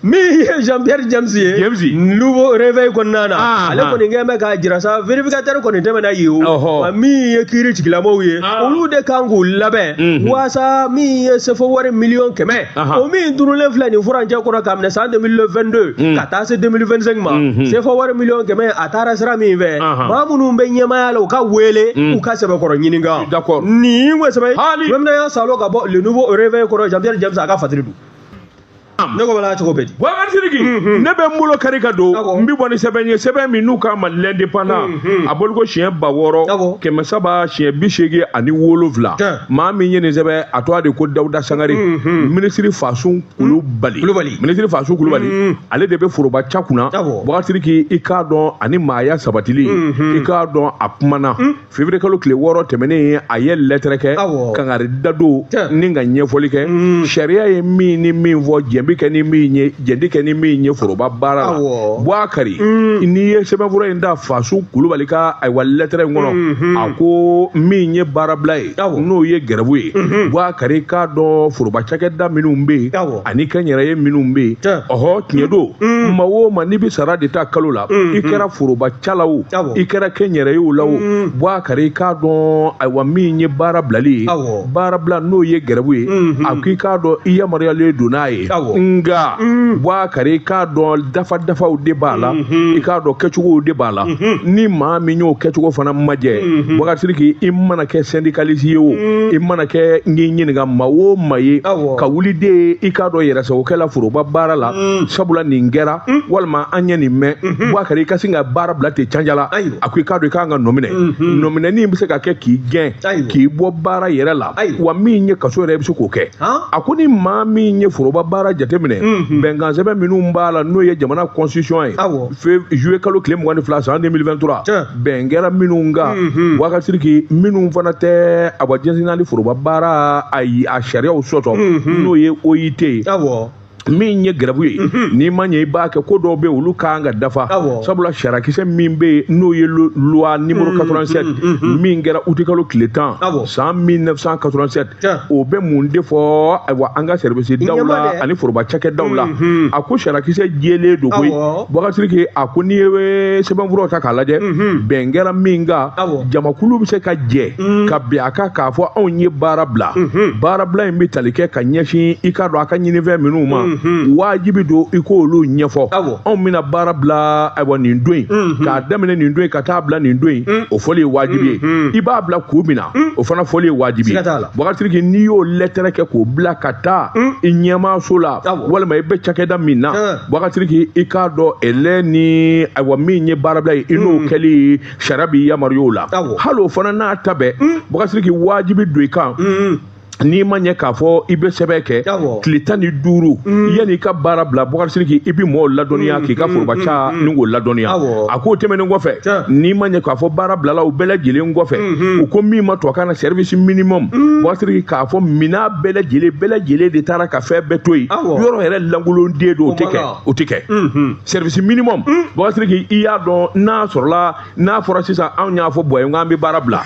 Min ye Jean Pierre James ye. James. Nouveau réveil kɔnɔna na. Ale kɔni kɛn bɛ k'a jira sa, vérificateur kɔni tɛmɛna yen o. Wa min ye kiiri tigilamɔgɔw ye, olu de kan k'u labɛn waasa min ye sefo wari 100 miliyɔn, o min tununnen filɛ nin furancɛ kɔnɔ k'a minɛ san 2022 ka taa se 2025 ma, sefo wari 100 miliyɔn, a taara sira min fɛ, maa minnu bɛ ɲɛmaaya la, u ka wele, u ka sɛbɛkɔrɔ ɲininka. D'accord. Nin ko sɛbɛn. Même salo ka bɔ le nouveau réveil kɔrɔ, Jean Pierre James a ka fatiri dun. Ne ko bala cogo bɛ di? Boubacar Sidiki, ne bɛ n bolo kari ka don, n bɛ bɔ ni sɛbɛn ye, sɛbɛn min n'u k'a ma l'Indépendant, a bɔliko siɲɛ 6387. Maa min ye nin sɛbɛn, a tɔgɔ de ko Dawuda Sangare, minisiri Fasun Kulubali. Minisiri Fasun Kulubali, ale de bɛ foroba ca kunna. Boubacar Sidiki, i k'a dɔn, ani maaya sabatili, i k'a dɔn, a kumana février kalo tile 6 tɛmɛnen, a ye lɛtɛrɛ kɛ kangari da don ni ka ɲɛfɔli kɛ sariya ye min ni min fɔ jɛn. bɛ kɛ ni min ye jɛn tɛ kɛ ni min ye foroba baara la Bubakari n'i ye sɛbɛnfura in ta Fasun Kulubali ka ayiwa lɛtɛrɛ in kɔnɔ a ko min ye baarabila ye n'o ye gɛrɛbu ye Bubakari k'a dɔn foroba cakɛda minnu bɛ yen ani kɛnyɛrɛye minnu bɛ yen ɔhɔ tiɲɛ don maa o maa n'i bɛ sara de ta kalo la i kɛra foroba ca la o i kɛra kɛnyɛrɛyew la o Bubakari k'a dɔn ayiwa min ye baara bilali ye baarabila n'o ye gɛrɛbu ye a ko i k'a dɔn i yamaruyalen don n'a ye nka Bubakari k'a dɔn dafa dafaw de b'a la i k'a dɔn kɛcogow de b'a la ni maa min y'o kɛcogo fana majɛ Bubakari Sidiki i mana kɛ syndicaliste ye o i mana kɛ n k'i ɲininka maa o maa ye ka wuli de i k'a dɔn yɛrɛsagokɛ la foroba baara la sabula nin kɛra walima an ye nin mɛn Bubakari i ka sin ka baara bila ten canjala a ko i k'a dɔn i kan ka nɔminɛ nɔminɛni bɛ se ka kɛ k'i gɛn k'i bɔ baara yɛrɛ la wa min ye kaso yɛrɛ i bɛ se k'o kɛ a ko ni maa min ye foroba baara jateminɛ bɛnkan sɛbɛn minnu b'a la n'o ye jamana constitution ye juillet kalo tile 22 san 2023 bɛn kɛra minnu kan Bubakari Sidiki minnu fana tɛ awa diɲɛ foroba baara ayi a sariyaw sɔsɔ n'o ye OIT ye min ye gɛrɛbu ye n'i ma ɲɛ i b'a kɛ ko dɔw bɛ olu ka kan ka dafa sabula sariyakisɛ min bɛ yen n'o ye loi numéro 87 min kɛra utikalo tile 10 san 1987 o bɛ mun de fɔ ayiwa an ka service daw la ani foroba cakɛdaw la a ko sariyakisɛ jɛlen don koyi Bubakari Sidiki a ko n'i ye sɛbɛnfuraw ta k'a lajɛ bɛn kɛra min kan jamakulu bɛ se ka jɛ ka bɛn a kan k'a fɔ anw ye baara bila baarabila in bɛ tali kɛ ka ɲɛsin i k'a dɔn a ka ɲinifɛn minnu ma wajibi don i k'olu ɲɛfɔ anw bɛna baara bila ayiwa nin don in k'a daminɛ nin don in ka taa bila nin don in o fɔli ye wajibi ye i b'a bila kun min na o fana fɔli ye wajibi ye Bubakari Sidiki n'i y'o lɛtɛrɛ kɛ k'o bila ka taa i ɲɛmaaso la walima i bɛ cakɛda min na Bubakari Sidiki i k'a dɔn ɛlɛ ni ayiwa min ye baarabila ye i n'o kɛli sariya b'i yamaruya o la hali o fana n'a ta bɛɛ Bubakari Sidiki wajibi don i kan n'i ma ɲɛ k'a fɔ i bɛ sɛbɛn kɛ tile 15 yanni i ka baara bila Bubakari Sidiki i bɛ mɔgɔw ladɔnniya k'i ka foroba ca ni k'o ladɔnniya a k'o tɛmɛnen kɔfɛ n'i ma ɲɛ k'a fɔ baara bilala u bɛɛ lajɛlen kɔfɛ u ko min ma tubabukan na service minimum Bubakari Sidiki k'a fɔ minɛn bɛɛ lajɛlen de taara ka fɛn bɛɛ to yen yɔrɔ yɛrɛ lankolon den don o tɛ kɛ o tɛ kɛ service minimum Bubakari Sidiki i y'a dɔn n'a sɔrɔla n'a fɔra sisan anw y'a fɔ Buwa ye k'an bɛ baara bila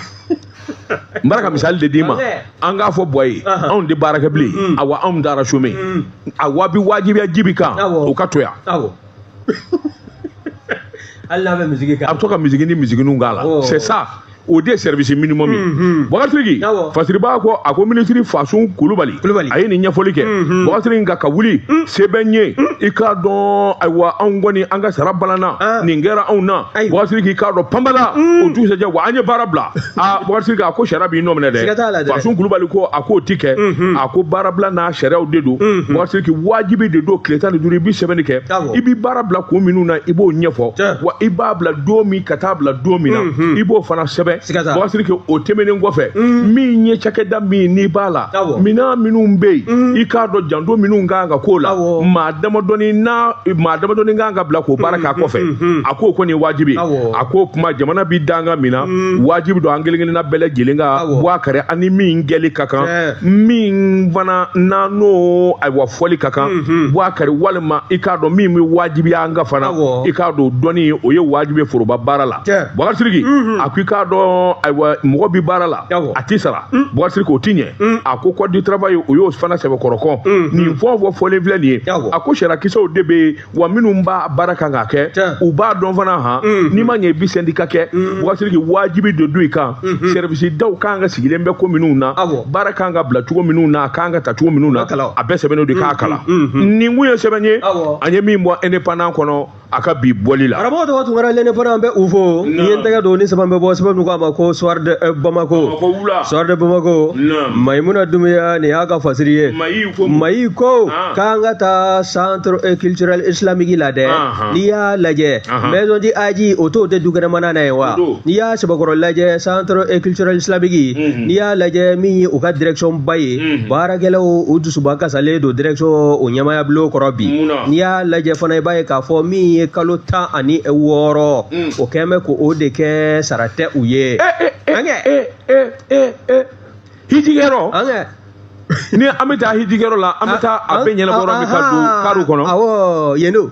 n bɔra ka misali de d'i ma an k'a fɔ Buwa ye anw tɛ baara kɛ bilen awa anw taara chômer awa bi wajibiya ji bi kan o ka to yan hali n'a bɛ misigi kan a bɛ to ka misigi ni misigininw k'a la c'est ça o de ye service minimum ye Bubakari Sidiki fasiriba ko a ko minisiri Fasun Kulubali a ye nin ɲɛfɔli kɛ Bubakari Sidiki nka ka wuli se bɛ n ye i k'a dɔn ayiwa anw kɔni an ka sara balanna nin kɛra anw na Bubakari Sidiki i k'a dɔn panbala o dugusɛjɛ wa an ye baara bila aa Bubakari Sidiki a ko sariya b'i nɔ minɛ dɛ Fasun Kulubali ko a k'o ti kɛ a ko baarabila n'a sariyaw de don Bubakari Sidiki wajibi de don tile 15 i bɛ sɛbɛnni kɛ i bɛ baara bila kun minnu na i b'o ɲɛfɔ wa i b'a bila don min ka taa bila don min na i b'o fana sɛbɛn Bubakari Sidiki o tɛmɛnen kɔfɛ min ye cakɛda min n'i b'a la minɛn minnu bɛ yen i k'a dɔn janto minnu kan ka k'o la maa damadɔni kan ka bila k'o baara k'a kɔfɛ a k'o kɔni ye wajibi ye a k'o kuma jamana bi danga min na wajibi don an kelen kelenna bɛɛ lajɛlen ka bɔ a kɛrɛ ani min kɛli ka kan min fana n'an n'o ayiwa fɔli ka kan bɔ a kɛrɛ walima i k'a dɔn min bɛ wajibiya an kan fana i k'a dɔn dɔnni o ye wajibi ye foroba baara la Bubakari Sidiki a ko i k'a dɔn ayiwa mɔgɔ bi baara la a ti sara Bubakari Sidiki o ti ɲɛ a ko code du travail o y'o fana sɛbɛkɔrɔ kɔn nin fɛn o fɛn fɔlen filɛ nin ye a ko sariyakisɛw de bɛ yen wa minnu b'a baara kan ka kɛ u b'a dɔn fana han n'i ma ɲɛ i bi syndicat kɛ Bubakari Sidiki wajibi de don i kan service daw kan ka sigilen bɛ ko minnu na baara kan ka bila cogo minnu na a kan ka ta cogo minnu na a bɛɛ sɛbɛnnen don k'a kalan nin kun ye sɛbɛn ye an ye min bɔ indépendant kɔnɔ a ka bi bɔli la karamɔgɔ tɔgɔ Tunkara l'indépendant bɛ u fo ni ye n tɛgɛ don ni sɛbɛn bɛ bɔ sɛbɛn min ko a ma ko soir de Bamako soir de Bamako Mayimuna Dumbuya nin y'a ka fasiri ye Mayi ko k'an ka taa centre culturel islamique la dɛ n'i y'a lajɛ maison du Hadji o t'o tɛ dukɛnɛmana na ye wa n'i y'a sɛbɛkɔrɔ lajɛ centre culturel islamique n'i y'a lajɛ min ye u ka direction ba ye baarakɛlaw u dusuba kasalen don direction o ɲɛmaaya bulon kɔrɔ bi n'i y'a lajɛ fana i b'a ye k'a fɔ min ye kalo 16 o kɛn bɛ k'o de kɛ sara tɛ u ye. Hijikɛyɔrɔ. Ni an bɛ taa hijikɛyɔrɔ la, an bɛ taa a bɛɛ ɲɛnabɔ yɔrɔ min ka don kariw kɔnɔ. Awɔ, yen don.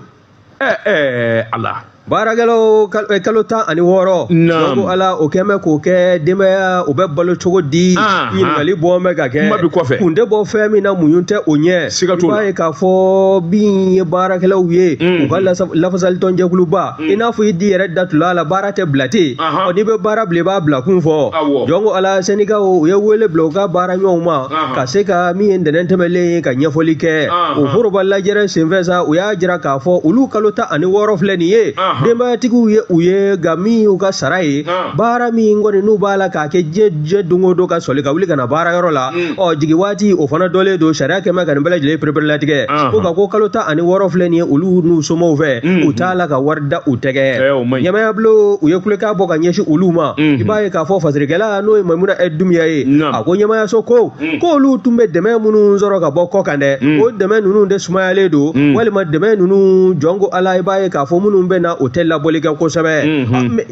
Ala. Baarakɛlaw kalo 16. Naam. Ko Ala o kɛn bɛ k'o kɛ denbaya o bɛ balo cogo di. Ɲininkali bɔ bɛ ka kɛ. Kuma bi kɔfɛ. Kun tɛ bɔ fɛn min na, muɲu tɛ o ɲɛ. Siga t'o la. I b'a ye k'a fɔ min ye baarakɛlaw ye. U ka lafasalitɔn jɛkuluba. I n'a fɔ i di yɛrɛ datula la, baara tɛ bila ten. Ahan. Ɔ, n'i bɛ baara bila, i b'a bila kun fɔ. Awɔ. Jɔn ko Ala, sɛndikaw u ye wele bila u ka baara ɲɔgɔnw ma. Ahan. Ka se ka min ye ntɛnɛn tɛmɛlen ye ka ɲɛfɔli kɛ. Ahan. O foroba lajɛrɛ senfɛ sa, u y'a jira k'a fɔ olu kalo 16 filɛ nin ye. Ahan. Denbayatigiw ye u ye, nka min y'u ka sara ye, baara min kɔni n'u b'a la k'a kɛ diɲɛ don o don ka sɔli ka wuli ka na baarayɔrɔ la, ɔ jigi waati o fana dɔlen don, sariya kɛmɛ ka nin bɛɛ lajɛlen pereperelatigɛ. Ko ka ko kalo 16 filɛ nin ye, olu n'u somɔgɔw fɛ, u t'a la ka wari da u tɛgɛ. Eh, o man ɲi. Ɲɛmaayabulon u ye kulekan bɔ ka ɲɛsin olu ma. Mhm. I b'a ye k'a fɔ fasirikɛla n'o ye Maimuna Dunbiya ye, Naam. a ko ɲɛmaayaso ko k'olu tun bɛ dɛmɛ minnu sɔrɔ ka bɔ kɔ kan dɛ, o dɛmɛ ninnu de sumayalen don, walima dɛmɛ ninnu jɔn ko Ala, i b'a ye k'a fɔ minnu bɛ na o tɛ labɔli kɛ kosɛbɛ. Mhm. Ah, mais,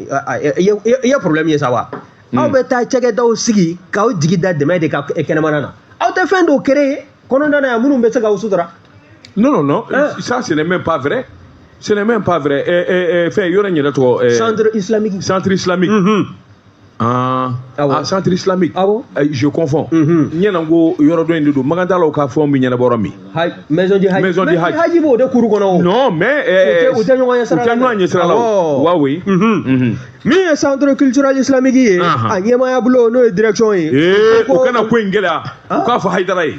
i ye problème ye sa wa? Aw bɛ taa cakɛdaw sigi k'aw jigi da dɛmɛ de kan kɛnɛmana na, aw tɛ fɛn dɔw créer kɔnɔna na yan minnu bɛ se k'aw sutura. Non, non, non, Hein? ça ce n'est même pas vrai. Ce n'est même pas vrai. Fɛn yɔrɔ in yɛrɛ tɔgɔ. Centre islamique. Centre islamique. Mhm. Ah, Ah bon? ah, centre islamique. Ah bon? Je confonds. Mhm. N ɲɛna ko yɔrɔ dɔ in de don. Magantalaw ka fɛnw bɛ ɲɛnabɔ yɔrɔ min. Haj, maison du Hajj. Maison du Hajj. Hajj b'o de kuru kɔnɔ o. Non, mais U tɛ ɲɔgɔn ɲɛ sira u la tɛ ɲɔgɔn ɲɛ sira la o. Awɔ. Wa oui. Mhm. Mhm. Min ye centre culturel islamique ye, Ahan. a ɲɛmaaya bulon n'o ye direction ye. Ee, Ko- u kana ko in gɛlɛya. U k'a fɔ Hayidara ye.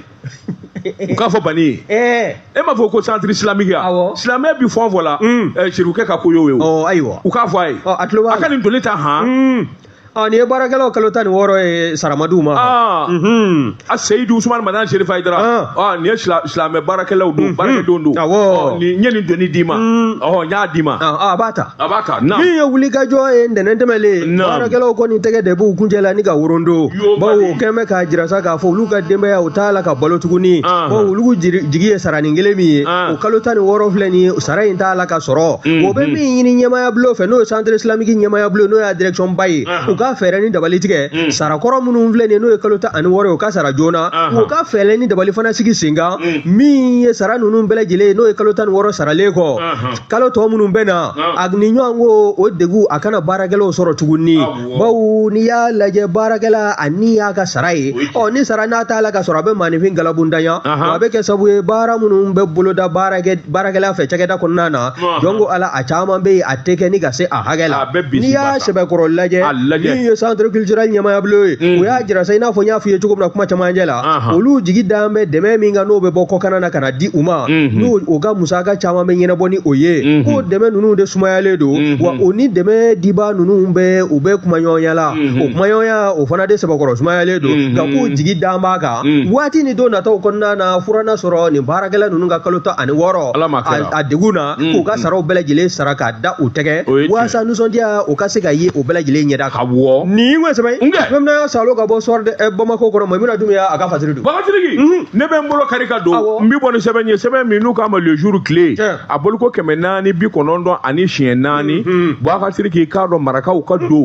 U k'a fɔ Bani ye. E m'a fɔ ko centre islamique ya? Awɔ. Silamɛ bi fɛn o fɛn la, Mm. sirikɛ ka ko y'o ye o. Ɔ ayiwa. U k'a fɔ a ye. Ɔ a tulo b'a A ka la. nin doni ta han. Ɔ nin ye baarakɛlaw kalo 16 ye saramadiw ma. Ah. Mhm. A Seyidu Usumani Madani Serifu Hayidara. Ah. Ah, nin ye silamɛ baarakɛlaw don, baarakɛdenw don. Awɔ. Ɔ, nin n ye nin doni d'i ma. Mm. Ɔhɔ, n y'a d'i ma. Ah, a b'a ta. A b'a ta. Naam. Min ye wulikajɔ ye ntɛnɛn tɛmɛlen, Naam. baarakɛlaw kɔni tɛgɛ de b'u kuncɛ la ni ka worondo, Yo, bawo bali. o kɛn bɛ k'a jira sa k'a fɔ olu ka denbaya u t'a la ka balo tuguni, Ahan. bawo olu jigi ye saranin kelen min ye, Ah. o kalo 16 filɛ nin ye, sara in t'a la ka sɔrɔ. Mhm. O bɛ min ɲini ɲɛmaaya bulon fɛ, n'o ye centre islamique ɲɛmaaya bulon, n'o y'a direction ba ye, Ahan. u ka fɛɛrɛ ni dabali tigɛ Mm. sarakɔrɔ minnu filɛ nin ye, n'o ye kalo 16 ye, u ka sara joona. Ahan. U ka fɛɛrɛ ni dabali fana sigi sen kan, Mm. min ye sara ninnu bɛɛ lajɛlen ye, n'o ye kalo 16 saralen kɔ, Ahan. kalo tɔ minnu bɛ na, Ah. a ni ɲɔgɔn ko o degun a kana baarakɛlaw sɔrɔ tuguni, Awɔ. bawo n'i y'a lajɛ baarakɛla a ni y'a ka sara ye, O ye tiɲɛ. ɔ ni sara n'a t'a la ka sɔrɔ, a bɛ maaninfin galabundanya, Ahan. wa a bɛ kɛ sababu ye baara minnu bɛ boloda baarakɛla fɛ cakɛda kɔnɔna na, Ahan. jɔn ko Ala, a caman bɛ yen a tɛ kɛ ni ka se a hakɛ la. A bɛ bisi N'i y'a basa. sɛbɛkɔrɔ lajɛ, A lajɛ. min ye centre culturel ɲɛmaaya bulon ye, Mm. u y'a jira sa, i n'a fɔ n y'a f'i ye cogo min na kuma camancɛ la, Ahan. olu jigi dan bɛ dɛmɛ min kan, n'o bɛ bɔ kɔkanna na ka na di u ma, Mhm. n'o o ka musaka caman bɛ ɲɛnabɔ ni o ye, Mhm. k'o dɛmɛ ninnu de sumayalen don, Mhm. wa o ni dɛmɛ dibaa ninnu bɛ u bɛ kumaɲɔgɔnya la, Mhm. o kumaɲɔgɔnya o fana de sɛbɛkɔrɔ sumayalen don, Mhm. nka k'o jigi dan b'a kan, Mm. waati ni don nataw kɔnɔna na, furanna sɔrɔ nin baarakɛla ninnu ka kalo 16 Ala ma kɛra. a degun na, Mm. k'u ka saraw bɛɛ lajɛlen sara k'a da u tɛgɛ, O ye tiɲɛ. walasa nisɔndiya o ka se ka ye o bɛɛ lajɛlen ɲɛda kan. Awɔ. Nin ko sɛbɛn Nkɛ. fɛn min salo ka bɔ soir de Bamako kɔnɔ, Maimuna Dunbiya a ka fasiri don. Bagatiriki, ne bɛ n bolo kari ka don. Awɔ. N bɛ bɔ ni sɛbɛn ye, sɛbɛn min n'u k'a ma le jour clé. Tiɲɛ. A boliko 494. Mhm. Bagatiriki, k'a dɔn marakaw ka don.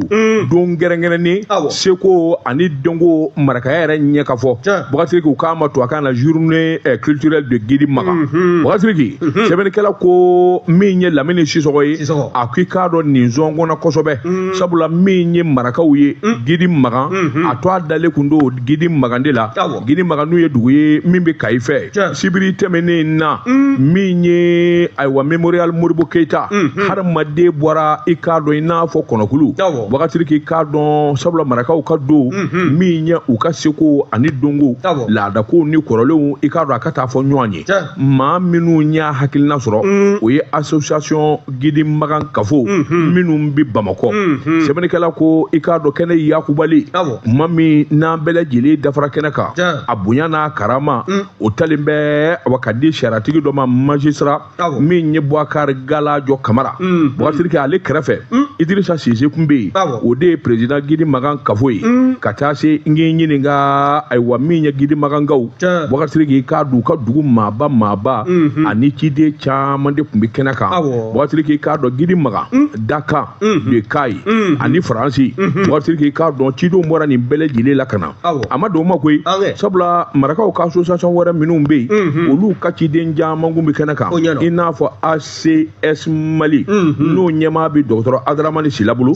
Don kɛrɛnkɛrɛnnen. Awɔ. Seko ani dɔnko marakaya yɛrɛ ɲɛ ka fɔ. Tiɲɛ. Bagatiriki, u k'a ma to a kan na journée culturelle de Gidi Maga. Mhm. Bagatiriki, sɛbɛnnikɛla ko min ye Lamini Sisɔgɔ ye. Sisɔgɔ. A ko i k'a dɔn nin zɔngɔnna kosɛbɛ. Sabula min ye marakaw ye Gidi Magan, Mhm. a to a dalen kun don Gidi Magan de la. Awɔ. Gidi Magan n'u ye dugu ye min bɛ Kayi fɛ. Tiɲɛ. Sibiri tɛmɛnen na, min ye ayiwa Memorial Modibo Keyita, Mhm. hadamaden bɔra i k'a dɔn i n'a fɔ kɔnɔkulu. Awɔ. Bagatiriki, k'a dɔn sabula marakaw ka don, Mhm. min ye u ka seko ani donko, Awɔ. laadakow ni kɔrɔlenw, i k'a dɔn a ka taa fɔ ɲɔgɔn ye. Tiɲɛ. Maa minnu y'a hakilina sɔrɔ, Mm. o ye association Gidi Magan Kafo Mhm. minnu bɛ Bamakɔ. Mhm. Sɛbɛnnikɛla ko i k'a dɔn kɛnɛ yakubali, Awɔ. kuma min n'an bɛɛ lajɛlen dafara kɛnɛ kan, Tiɲɛ. a bonya n'a karama, Mm. o talen bɛ awa ka di sariyatigi dɔ ma, magistrat Awɔ. min ye Boubacar Galajo Kamara. Mm. Boubacar ale kɛrɛfɛ, Mm. Idrissa Cissé kun bɛ yen, Awɔ. o de ye président Gidi Magan Kafo ye, Mm. ka taa se n k'i ɲininka ayiwa min ye Gidi Magankaw. Tiɲɛ. Boubacar k'i k'a dɔn u ka dugu maaba maaba Mhm. ani ciden caman de tun bɛ kɛnɛ kan. Awɔ. Boubacar k'i k'a dɔn Gidi Magan dakan Mhm. de Kayi Mhm. ani Faransi. Bubakari Sidiki, i k'a dɔn cidenw bɔra nin bɛɛ lajɛlen la ka na. A ma don o ma koyi, sabula marakaw ka association wɛrɛ minnu bɛ yen, olu ka ciden caman kun bɛ kɛnɛ kan, i n'a fɔ ACS Mali, n'o ɲɛmaa bɛ dɔgɔtɔrɔ Adaramani Sila bolo.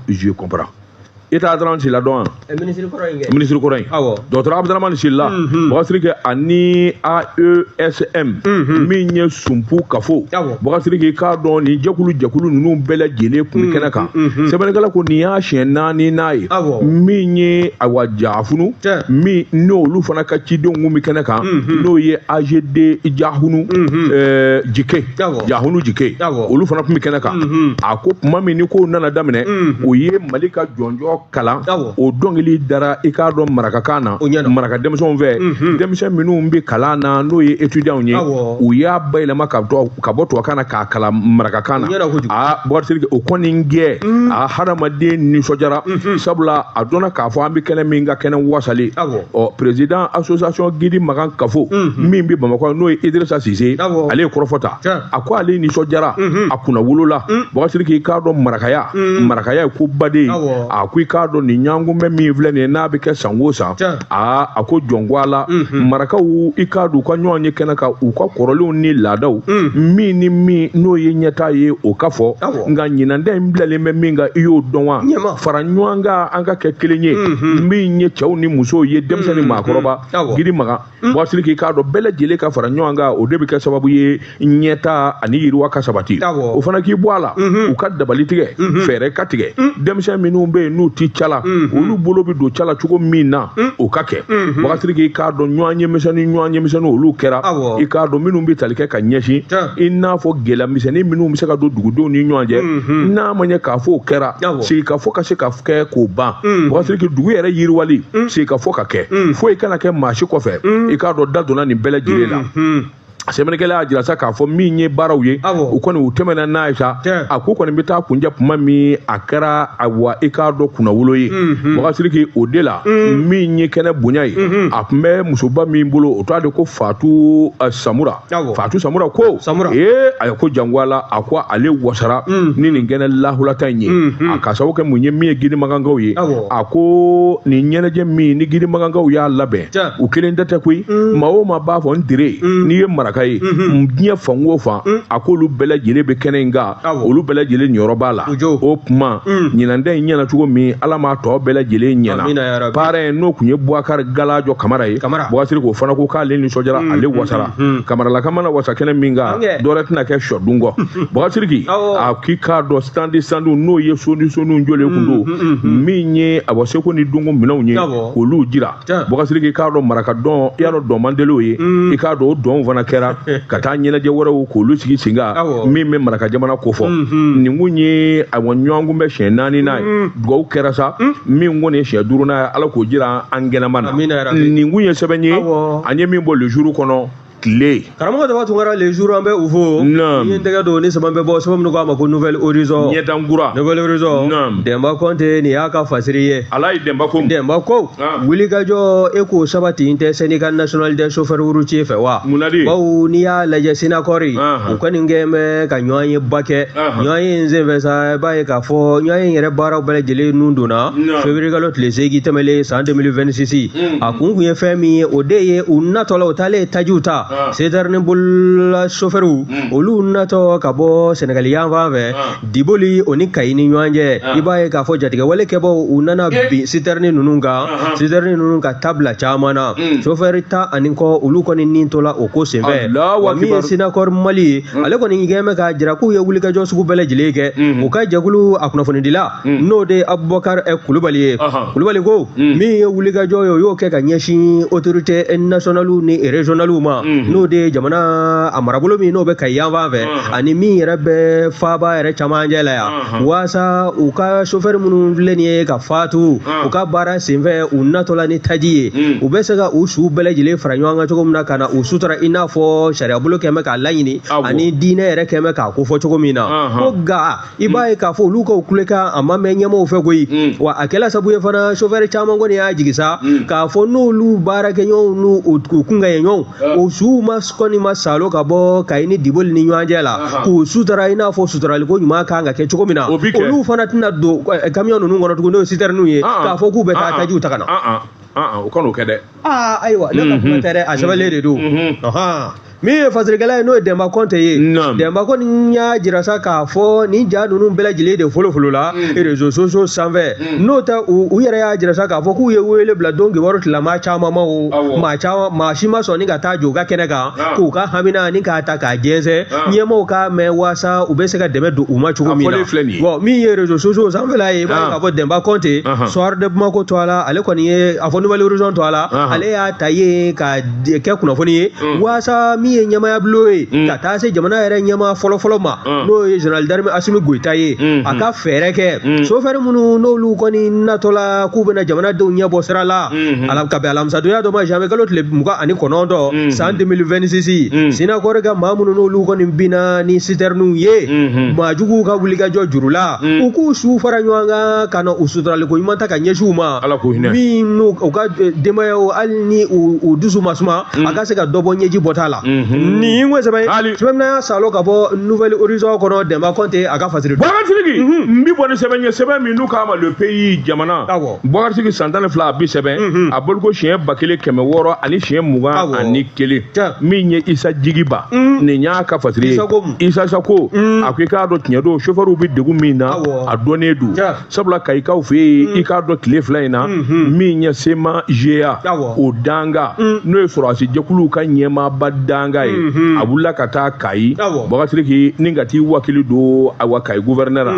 Je comprends. I t'a Adaramani Sila dɔn wa? Minisiri kɔrɔ in kɛ. Minisiri kɔrɔ in. Awɔ. Dɔgɔtɔrɔ Abudramani Sila. Bubakari Sidiki ani AESM. Min ye Sunpu Kafo. Awɔ. Bubakari Sidiki, i k'a dɔn nin jɛkulu ninnu bɛɛ lajɛlen kun bɛ kɛnɛ kan. Sɛbɛnnikɛla ko nin y'a siɲɛ 4 n'a ye. Awɔ. Min ye ayiwa Jafunu. Min n'olu fana ka cidenw kun bɛ kɛnɛ kan. N'o ye AGD Jahunu. Jike. Awɔ. Jahunu Jike. Awɔ. Olu fana kun bɛ kɛnɛ kan. A ko tuma min ni kow nana daminɛ. O ye Mali ka jɔnjɔn kalan. O dɔnkili dara i k'a dɔn marakakan na, maraka denmisɛnw fɛ, denmisɛn minnu bɛ kalan na n'o ye étudiants ye, u y'a bayɛlɛma ka bɔ tubabukan na k'a kalan marakakan na. Aa, Bubakari Sidiki, o kɔni gɛn a hadamaden nisɔndiyara, sabula a dɔnna k'a fɔ an bɛ kɛnɛ min ka kɛnɛ wasalen. Ɔ, président association Gidi Magan Kafo min bɛ Bamakɔ, n'o ye Idrissa Cissé, ale ye kɔrɔfɔ ta. A ko ale nisɔndiyara, a kunna wolola. Bubakari Sidiki, i k'a dɔn marakaya ye ko baden. A ko i k'a dɔn nin ɲɔgɔnkunbɛn min filɛ nin ye, n'a bɛ kɛ san o san, aa, a ko jɔnko a la marakaw, i k'a dɔn u ka ɲɔgɔn ye kɛnɛ kan, u ka kɔrɔlenw ni laadaw min ni min n'o ye ɲɛtaa ye, o ka fɔ. Nka ɲinan ta in bilalen bɛ min kan, i y'o dɔn wa? Fara ɲɔgɔn kan, an ka kɛ kelen ye, min ye cɛw ni musow ye, denmisɛn ni maakɔrɔba. Gidi Magan, Bubakari Sidiki, i k'a dɔn bɛɛ lajɛlen ka fara ɲɔgɔn kan, o de bɛ kɛ sababu ye ɲɛtaa ani yiriwa ka sabati. O fana k'i bɔ a la, u ka dabali tigɛ, fɛɛrɛ ka tigɛ, denmisɛn minnu bɛ yen n'u ti ca la, olu bolo bɛ don ca la cogo min na, o ka kɛ. Bubakari Sidiki, i k'a dɔn ɲɔgɔn ye misɛnnin olu kɛra, i k'a dɔn minnu bɛ tali kɛ ka ɲɛsin, i n'a fɔ gɛlɛya misɛnnin minnu bɛ se ka don dugudenw ni ɲɔgɔn cɛ, n'a ma ɲɛ k'a fɔ o kɛra, sigikafɔ ka se ka kɛ k'o ban. Bubakari Sidiki, dugu yɛrɛ yiriwali, sigikafɔ ka kɛ, foyi kana kɛ maa si kɔfɛ. I k'a dɔn da donna nin bɛɛ lajɛlen la. Sɛbɛnnikɛla y'a jira sa k'a fɔ min ye baaraw ye, u kɔni u tɛmɛna n'a ye sa. A ko kɔni bɛ taa kunjɛ tuma min, a kɛra ayiwa i k'a dɔn kunnawolo ye. Bubakari Sidiki, o de la min ye kɛnɛ bonya ye, a tun bɛ musoba min bolo, o t'a de ko Fatu Samura. Fatu Samura ko ee, a ko jango a la, a ko ale wasara ni nin kɛnɛ lahulata in ye, a ka sababu kɛ mun ye, min ye Gidi Magankaw ye. A ko nin ɲɛnajɛ min ni Gidi Magankaw y'a labɛn, u kelen tɛ koyi, maa o maa b'a fɔ n tere n'i ye maraka ye diɲɛ fan o fan, a k'olu bɛɛ lajɛlen bɛ kɛnɛ in kan, olu bɛɛ lajɛlen niyɔrɔ b'a la. O kuma ɲinan ta in ɲɛna cogo min, Ala m'a tɔ bɛɛ lajɛlen ɲɛna. Parrain n'o tun ye Bubakari Galajɔ Kamara ye, Bubakari Sidiki o fana ko k'ale nisɔndiyara, ale wasara. Kamaralaka mana wasa kɛnɛ min kan, dɔwɛrɛ tɛna kɛ sɔdun kɔ. Bubakari Sidiki, a k'i k'a dɔn standi n'o ye soni jɔlen kun don, min ye a bɔ seko ni donko minɛnw ye, k'olu jira. Bubakari Sidiki, i k'a dɔn maraka dɔn, i y'a dɔn dɔn man deli o ye, i k'a dɔn o dɔnw fana kɛra ka taa ɲɛnajɛ wɛrɛw k'olu sigi sen kan, min bɛ maraka jamana ko fɔ. Nin kun ye ayiwa ɲɔgɔn kunbɛ siɲɛ 4 n'a ye, dugawu kɛra sa, min kɔni ye siɲɛ 5 ye, Ala k'o jira an kɛnɛma na. Nin kun ye sɛbɛn ye an ye min bɔ le jour kɔnɔ tile. Karamɔgɔ Daba Tunkara, le jour an bɛ u fo. Ni ye n tɛgɛ don ni sɛbɛn bɛ bɔ, sɛbɛn minnu k'a ma ko Nouvelle Horizon. Ɲɛdankura. Nouvelle Horizon. Denba Kɔnte, nin y'a ka fasiri ye. Ala ye Denba ko. Denba ko. Wulikajɔ e k'o sabati tɛ syndicat national des chauffeurs routiers fɛ wa? Mun de? Bawo n'i y'a lajɛ Sinakɔri, u kɔni kɛn bɛ ka ɲɔgɔn ye ba kɛ. Ɲɔgɔn ye in senfɛ sa, i b'a ye k'a fɔ ɲɔgɔn ye yɛrɛ baaraw bɛɛ lajɛlen nun donna. Février kalo tile 8 tɛmɛlen san 2026. A kun ye fɛn min ye, o de ye u natɔ la, u taalen tajiw ta. Citerne bolola chauffeur olu natɔ ka bɔ Senegali yan fan fɛ, Diboli o ni Kayi ni ɲɔgɔn cɛ, i b'a ye k'a fɔ jatigɛwale kɛbaw u nana bin citerne ninnu kan, citerne ninnu ka tabila caman na, chauffeur 10 ani kɔ olu kɔni nin tola o ko senfɛ. Wa min ye Sinakɔri Mali ye, ale kɔni kɛn bɛ k'a jira k'u ye wulikajɔ sugu bɛɛ lajɛlen kɛ. U ka jɛkulu a kunnafonidila, n'o de ye Abubakar Kulubali ye. Kulubali ko min ye wulikajɔ ye, o y'o kɛ ka ɲɛsin autorité nationale ni régionale ma, n'o de ye jamana a marabolo min n'o bɛ Kayi yan fan fɛ, ani min yɛrɛ bɛ faaba yɛrɛ camancɛ la yan, waasa u ka chauffeur minnu filɛ nin ye ka fatu u ka baara senfɛ, u natɔla ni taji ye, u bɛ se ka u su bɛɛ lajɛlen fara ɲɔgɔn kan cogo min na, ka na u sutura i n'a fɔ sariyabolo kɛn bɛ k'a laɲini, ani diinɛ yɛrɛ kɛn bɛ k'a kofɔ cogo min na. Ko nka i b'a ye k'a fɔ olu ka kulekan a ma mɛn ɲɛmaaw fɛ koyi. Wa a kɛla sabu ye fana, chauffeur caman kɔni y'a jigi sa k'a fɔ n'olu baarakɛɲɔgɔnw n'u kunkanɲɛɲɔgɔnw o su Suw ma kɔni ma salo ka bɔ Kayi ni Diboli ni ɲɔgɔn cɛ la k'u sutura i n'a fɔ suturaliko ɲuman kan ka kɛ cogo min na, olu fana tɛna don camion ninnu kɔnɔ tugun, n'o ye citerne ye, k'a fɔ k'u bɛ taa tajiw ta ka na. O kan'o kɛ dɛ. Aa ayiwa, ne ka kuma tɛ dɛ, a sɛbɛnlen de don. Min ye fasirikɛla ye, n'o ye Dɛnba Kɔnte ye, Dɛnba kɔni y'a jira sa k'a fɔ nin ja ninnu bɛɛ lajɛlen de folofolo la réseaux sociaux sanfɛ. N'o tɛ, u yɛrɛ y'a jira sa k'a fɔ k'u ye wele bila don kibaru tilama caman ma, o maa caman, maa si ma sɔn ni ka taa jɔ u ka kɛnɛ kan k'u ka hamina ni k'a ta k'a jɛnsɛn, ɲɛmaaw k'a mɛn waasa u bɛ se ka dɛmɛ don u ma cogo min na. Bon, min ye réseaux sociaux sanfɛla ye, i b'a ye k'a fɔ Dɛnba Kɔnte, Soir de Bamako tɔgɔ la, ale kɔni ye a fɔ Nouvelle Horizon tɔgɔ la, ale y'a ta yen ka kɛ kunnafoni ye waasa min ye ɲɛmaaya bulon ye ka taa se jamana yɛrɛ ɲɛmaa fɔlɔfɔlɔ ma, n'o ye général d'armée Assimi Goïta ye, a ka fɛɛrɛ kɛ sofɛri minnu n'olu kɔni natɔ la k'u bɛna jamanadenw ɲɛbɔ sira la ka bɛn alamisadonya dɔ ma, janvier kalo tile 29 san 2026, Sinakɔri ka maa minnu n'olu kɔni binna ni citernew ye maajuguw ka wulikajɔ juru la, u k'u su fara ɲɔgɔn kan ka na u suturaliko ɲuman ta ka ɲɛsin u ma, min n'u u ka denbayaw, hali ni u dusu ma suma, a ka se ka dɔ bɔ ɲɛji bɔta la. Nin ko sɛbɛn sɛbɛn min y'a salo ka bɔ Nouvelle Horizon kɔnɔ, Dɛnba Kɔnte a ka fasiri. Boubacar Sidiki, n bi bɔ ni sɛbɛn ye, sɛbɛn min n'u k'a ma Le Pays, jamana. Boubacar Sidiki, san 12 a bi sɛbɛn a boliko siɲɛ 1621, min ye Isa Jigiba, nin y'a ka fasiri ye. Isa Sako a ko i k'a dɔn tiɲɛ don, chauffeur bɛ degun min na, a dɔnnen don, sabula Kayikaw fɛ yen, i k'a dɔn tile fila in na, min ye Sema GA o danga, n'o ye sɔrɔdasi jɛkuluw ka ɲɛmaaba danga ye, a wulila ka taa Kayi, Boubacar Sidiki, ni ka t'i wakili don awa Kayi gouverneur la,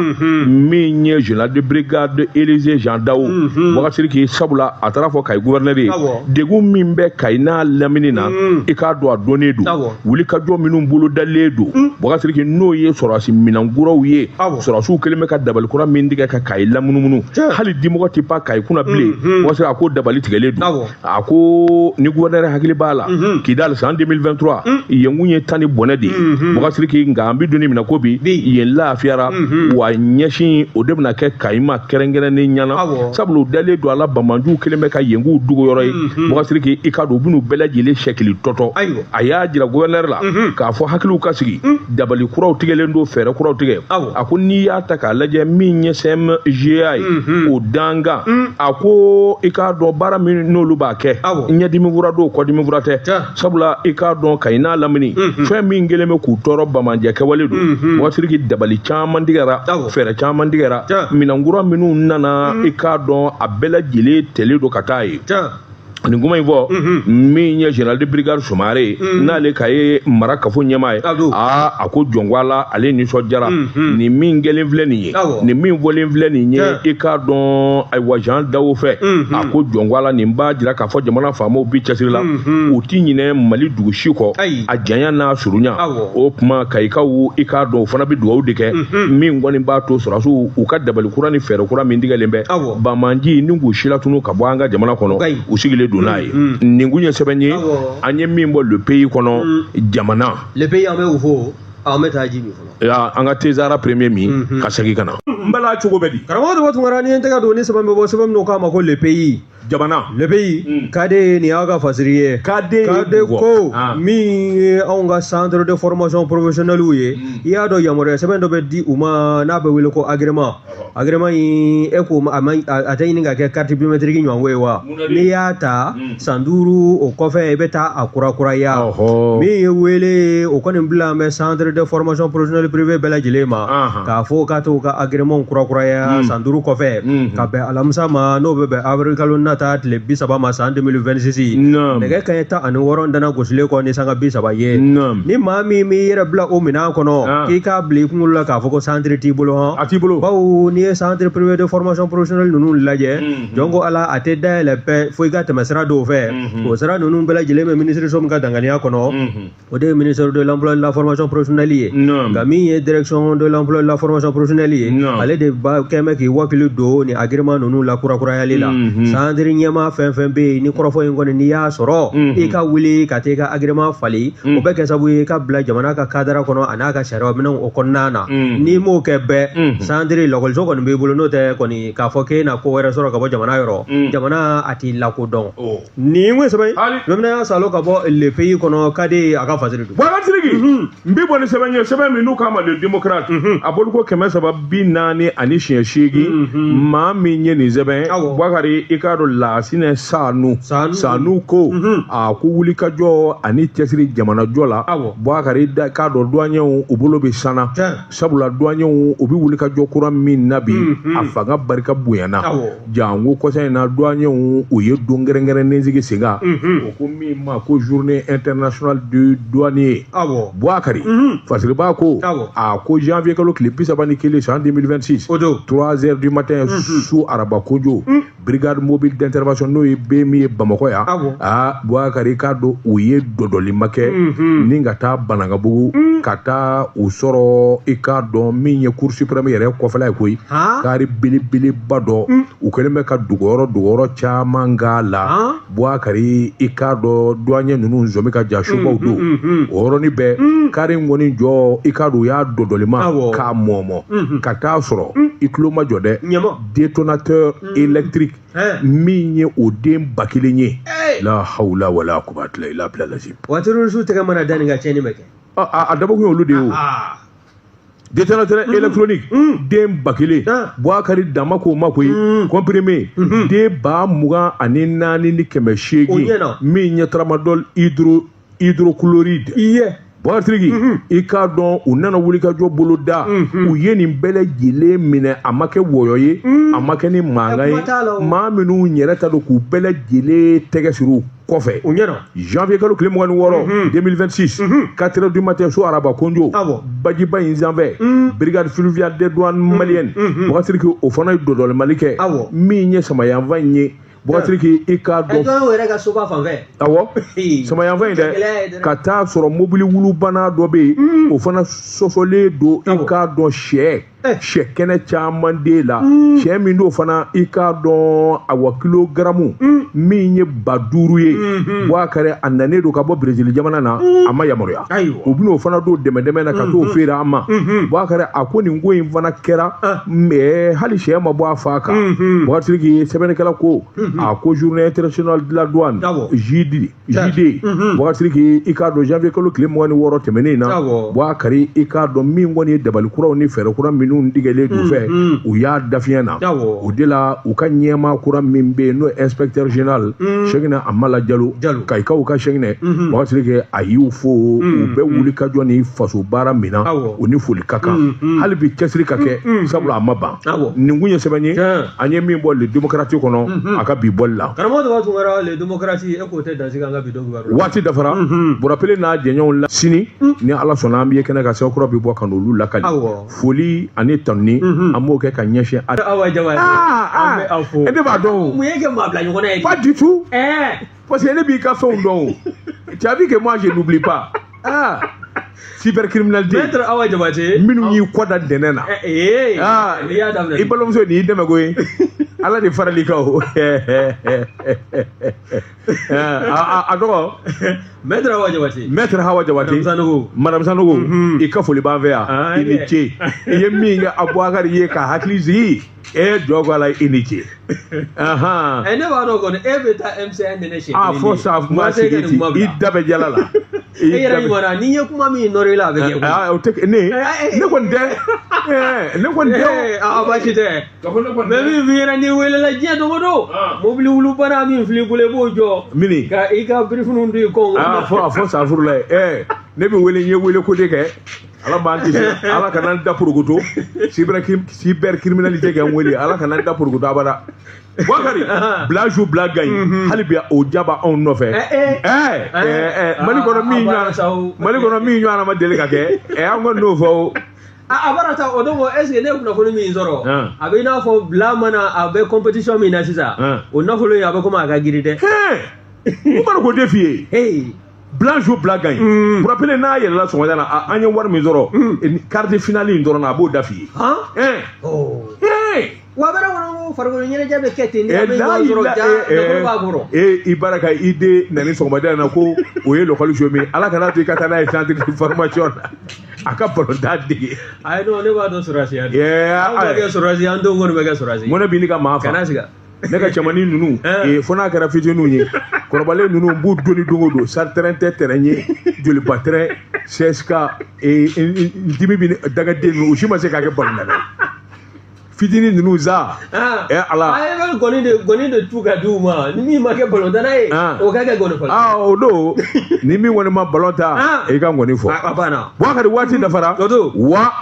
min ye général de brigade Élisée Jean Dao. Boubacar Sidiki, sabula a taara fɔ Kayi gouverneur ye, degun min bɛ Kayi n'a lamini na, i k'a dɔn a dɔnnen don, wulikajɔ minnu bolo dalen don, Boubacar Sidiki, n'o ye sɔrɔdasi minɛnkuraw ye, sɔrɔdasiw kɛlen bɛ ka dabali kura min tigɛ ka Kayi lamunumunu, hali dimɔgɔ tɛ pan Kayi kunna bilen. Boubacar Sidiki a ko dabali tigɛlen don, a ko ni gouverneur hakili b'a la, Kidal san 2023 yen kun ye tan ni bɔnɛ de ye, Boubacar Sidiki, nka an bɛ don min na ko bi, yen lafiyara, wa ɲɛsin o de bɛna kɛ Kayi ma kɛrɛnkɛrɛnnen ɲɛna, sabula u dalen don a la, banbaanciw kɛlen bɛ ka yen k'u dogo yɔrɔ ye. Boubacar Sidiki, i ka dɔn u bɛn'u bɛɛ lajɛlen sɛkili tɔtɔ. A y'a jira gouverneur la k'a fɔ hakiliw ka sigi, dabali kuraw tigɛlen don, fɛɛrɛ kuraw tigɛ. A ko n'i y'a ta k'a lajɛ, min ye CMGA ye o dangan, a ko i k'a dɔn baara min n'olu b'a kɛ, ɲɛdimi fura don, kɔdimi fura tɛ, sabula i k'a dɔn Kayi n'a lamini, fɛn min kɛlen bɛ k'u tɔɔrɔ, bamanjɛ kɛwale don. Boubacar Sidiki, dabali caman tigɛra, fɛɛrɛ caman tigɛra, minɛnkura minnu nana, i k'a dɔn a bɛɛ lajɛlen tɛlen don ka taa ye. Nin kuma in fɔ min ye général de brigade Sumare ye, n'ale ka ye mara kafo ɲɛmaa ye, aa a ko jɔnko la, ale nisɔndiyara, nin min kɛlen filɛ nin ye, nin min fɔlen filɛ nin ye, i k'a dɔn ayiwa Jean Dao fɛ, a ko jɔnko la, nin b'a jira k'a fɔ jamana faamaw bi cɛsiri la, u ti ɲinɛ Mali dugu si kɔ, a janya n'a surunya. O kuma Kayikaw, i k'a dɔn u fana bɛ dugawu de kɛ, min kɔni b'a to sɔrɔdasiw u ka dabali kura ni fɛɛrɛ kura min tigɛlen bɛ banbaanci ni k'u silatunu ka bɔ an ka jamana kɔnɔ, u sigilen don n'a ye. Nin kun ye sɛbɛn ye an ye min bɔ Le Pays kɔnɔ, jamana. Le Pays, an bɛ o fɔ, an bɛ taa ji min fɔlɔ. An ka Tezara premier min ka segin ka na. N bala cogo bɛ di? Karamɔgɔ Daba Tunkara, ni ye n tɛgɛ don ni sɛbɛn bɛ bɔ, sɛbɛn min k'a ma ko Le Pays, jamana. Le Pays, KD, nin y'aw ka fasiri ye. KD ko min ye anw ka centre de formation professionnelle ye, i y'a dɔn yamaruya sɛbɛn dɔ bɛ di u ma n'a bɛ wele ko agrément. Agrément in, e ko a tɛ ɲini ka kɛ carte biométrique ɲɔgɔn ye wa? N'i y'a ta san 5 o kɔfɛ, i bɛ taa a kurakuraya. Min ye wele o kɔni bila an bɛ centre de formation professionnelle privé bɛɛ lajɛlen ma, k'a fɔ k'a t'u ka agrément kurakuraya san 5 kɔfɛ, ka bɛn alamisa ma, n'o bɛ bɛn avril kalo nata tile 30 ma san 2026. Nɛgɛ kanɲɛ 16 dana gosilen kɔ ni sanga 30 ye. Ni maa min b'i yɛrɛ bila o minɛn kɔnɔ, k'i k'a bila i kunkolo la k'a fɔ ko centre t'i bolo hɔn. A t'i bolo. Bawo n'i ye centre privé de formation professionnelle ninnu lajɛ, jɔn ko Ala, a tɛ dayɛlɛ pɛ fo i ka tɛmɛ sira dɔw fɛ. O sira ninnu bɛɛ lajɛlen bɛ ministre so min ka danganiya kɔnɔ, o de ye ministère de l'emploi et de la formation professionnelle ye. Nka min ye direction de l'emploi et de la formation professionnelle ye, Ale de ba kɛn bɛ k'i wakili don ni agrément ninnu la kurakurayali la. Centre ɲɛmaa fɛn fɛn bɛ yen, ni kɔrɔfɔ in kɔni n'i y'a sɔrɔ, i ka wuli ka taa i ka agrément falen, o bɛ kɛ sababu ye i ka bila jamana ka cadre kɔnɔ a n'a ka sariya minɛnw o kɔnɔna na. N'i m'o kɛ bɛɛ, centre lakɔliso kɔni b'i bolo, n'o tɛ kɔni k'a fɔ k'e na ko wɛrɛ sɔrɔ ka bɔ jamana yɔrɔ, jamana a t'i lakodɔn. Nin ko sɛbɛn Bamanan Salo ka bɔ Le Pays kɔnɔ ka di a ka fasiri don. Boubacar Sidiki, n bɛ bɔ ni sɛbɛn ye, sɛbɛn min n'u k'a ma Le Démocrate, a bɔliko 348. Maa min ye nin sɛbɛn, Boubacar, i k'a dɔn Lasinɛ Sanu Sanu ko a ko wulikajɔ ani cɛsiri jamanajɔ la, Boubacar, i k'a dɔn douaniers u bolo bɛ sanna, sabula douaniers u bɛ wulikajɔ kura min na bi, a fanga barika bonyana. Jango kɔsa in na, douaniers u ye don kɛrɛnkɛrɛnnen sigi sen kan, o ko min ma ko Journée internationale du douanier. Boubacar, Fasiriba ko a ko janvier kalo tile 31 san 2026, 3 heures du matin, su araba kojo, brigade mobile d'intervention, n'o ye BMI ye Bamakɔ yan, aa Boubacar, i k'a dɔn u ye dɔdɔlima kɛ ni ka taa Banankabugu, ka taa u sɔrɔ, i k'a dɔn min ye Cour suprême yɛrɛ kɔfɛla ye koyi, kari belebeleba dɔ, u kɛlen bɛ ka dogoyɔrɔ caman k'a la. Boubacar, i k'a dɔn douanier ninnu zɔmi ka ja sobaw don, o yɔrɔnin bɛɛ kari in kɔni jɔ, i k'a dɔn u y'a dɔdɔlima k'a mɔmɔ ka taa sɔrɔ i tulo ma jɔ dɛ, détonateur électrique min ye o den 1000 ye. La hawla wala quwwata illa billah lazim. Wa terroriste tɛgɛ mana da nin ka tiɲɛni bɛ kɛ. A dabɔkun ye olu de ye o. Détonateur électronique den 1000, Boubacar, dama k'o ma koyi, comprimé den 24,800, min ye tramadol hydrochloride. Boubacar Sidiki, i k'a dɔn u nana wulikajɔ bolo da, u ye nin bɛɛ lajɛlen minɛ, a ma kɛ wɔyɔ ye, a ma kɛ ni mankan ye, maa minnu yɛrɛ ta don k'u bɛɛ lajɛlen tɛgɛ siri u kɔfɛ. Janvier kalo tile 26 2026, 4 heures du matin, su araba konjo, bajiba in sanfɛ, brigade fluviale des douanes maliennes, Boubacar Sidiki, o fana ye dɔdɔlimali kɛ min ye samayanfan in ye. Boubacar Sidiki, i k'a dɔn yɛrɛ ka soba fan fɛ. Awɔ, samayanfan in dɛ, ka taa sɔrɔ mobili wulubana dɔ bɛ yen, o fana sɔsɔlen don, i k'a dɔn sɛ kɛnɛ caman den la, sɛ min d'o fana, i k'a dɔn awa kilogaramu min ye 5000 ye. Boubacar, a nanen don ka bɔ Brésil jamana na, a ma yamaruya, u bɛn'o fana don dɛmɛ dɛmɛ na ka t'o feere an ma. Boubacar, a ko nin ko in fana kɛra, mais hali sɛ ma bɔ a fa kan. Boubacar Sidiki, sɛbɛnnikɛla ko a ko Journée internationale de la douane JD, Boubacar Sidiki, i k'a dɔn janvier kalo tile 26 tɛmɛnen na, Boubacar, i k'a dɔn min kɔni ye dabali kuraw ni fɛɛrɛ kura minnu tigɛlen du fɛ, u y'a dafiɲɛ na. O de la u ka ɲɛmaa kura min bɛ yen, n'o ye inspecteur général Cheickna Amala Jalo, Kayikaw ka Cheickna, Boubacar Sidiki, a y'u fo, u bɛ wuli ka jɔ ni faso baara min na, u ni foli ka kan, hali bi cɛsiri ka kɛ, sabula a ma ban. Nin kun ye sɛbɛn ye an ye min bɔ Le Démocrate kɔnɔ a ka bi bɔli la. Karamɔgɔ Daba Tunkara, Le Démocrate, e k'o tɛ dansigi an ka bi don kibaru la. Waati dafara, Burapele n'a jɛɲɔgɔnw la, sini ni Ala sɔnna, an bɛ kɛnɛ ka sɛbɛn kura bi bɔ ka n'olu lakali. Foli ani tanuni, an b'o kɛ ka ɲɛsin. Awa Jabate, an bɛ aw fo. Ne b'a dɔn o. Mun ye kɛ maa bila ɲɔgɔn na ye? Pas du tout. Parce que ne b'i ka fɛnw dɔn o. Tu as vu que moi je n'oublie pas. Ah, cybercriminalité. Maître Awa Jabate. Minnu y'i kɔ da dɛnɛ na. Ah, n'i y'a daminɛ. I balimamuso nin y'i dɛmɛ ko ye. Ala de farali kan o. A tɔgɔ. Maître Awa Jabate. Maître Hawa Jabate. Madame Sanogo. Madame Sanogo. I ka foli b'an fɛ yan. I ni ce. I ye min kɛ Aboubacar ye ka hakili sigi. E jɔ ko ala, i ni ce. Ne b'a dɔn kɔni e bɛ taa MCN nɛnɛ siɲɛ kelen. A fɔ sa, kuma sigi ten, i da bɛ jala la. E yɛrɛ ɲuman na, n'i ye kuma min nɔrɔ i la, a bɛ kɛ. O tɛ ne kɔni tɛ, ne kɔni tɛ. A baasi tɛ. Mais min f'i ɲɛna, n'i welela diɲɛ don o don, mobili wulubana min filɛ i bolo, i b'o jɔ. Mini. Ka i ka birifiniw don i kɔ. A fɔ safurula ye, ne bɛ wele, n ye wele ko de kɛ. Ala b'an kisi, Ala kana n da porokoto, cybercriminalité kɛ n wele, Ala kana n da porokoto abada. Boubacar, bila ju bila gagne, hali bi o ja b'anw nɔfɛ. Mali kɔnɔ min ɲɔgɔn, Mali kɔnɔ min ɲɔgɔn ma deli ka kɛ, an kɔni n'o fɔ o. A baara ta o don, est ce que ne ye kunnafoni min sɔrɔ, a bɛ i n'a fɔ bila mana a bɛ compétition min na sisan, o nafolo in a bɛ komi a ka girin dɛ. N mana k'o de f'i ye. Blanc joue, blanc gagne. Burapele n'a yɛlɛla sɔgɔmada na, an ye wari min sɔrɔ quart de finale in dɔrɔn na, a b'o da f'i ye. Oh. Wa bɛrɛ kɔnɔ ko farikolo ɲɛnajɛ bɛ kɛ ten, ni a bɛ ɲɔgɔn sɔrɔ, ja nafolo b'a kɔrɔ. E i baraka, i den nani sɔgɔmada in na ko o ye lɔkɔli jouer min, Ala kana to i ka taa n'a ye centre de formation na a ka balontan dege. Ayi non, ne b'a dɔn sɔrɔdasiya de. Anw bɛ kɛ sɔrɔdasi, an denw kɔni bɛ kɛ sɔrɔdasi. Mɔnɛ b'i ni ka maa fa. Kana siga. Ne ka cɛmannin ninnu, fo n'a kɛra fitininw ye, kɔrɔbalen ninnu n b'u doni don o don, sa terrain tɛ terrain ye, joliba terrain, CSK, dimi bɛ dagaden ninnu, u si ma se k'a kɛ balontanna ye. Fitinin ninnu sa, Ala. A ye bɛ gɔni de tu ka di u ma, ni min ma kɛ balontanna ye, o ka kɛ gɔni fɔlɔ. Aa, o don ni min kɔni ma balon ta, i ka gɔni fɔ. A banna. Bubakari, waati dafara. O don. Wa.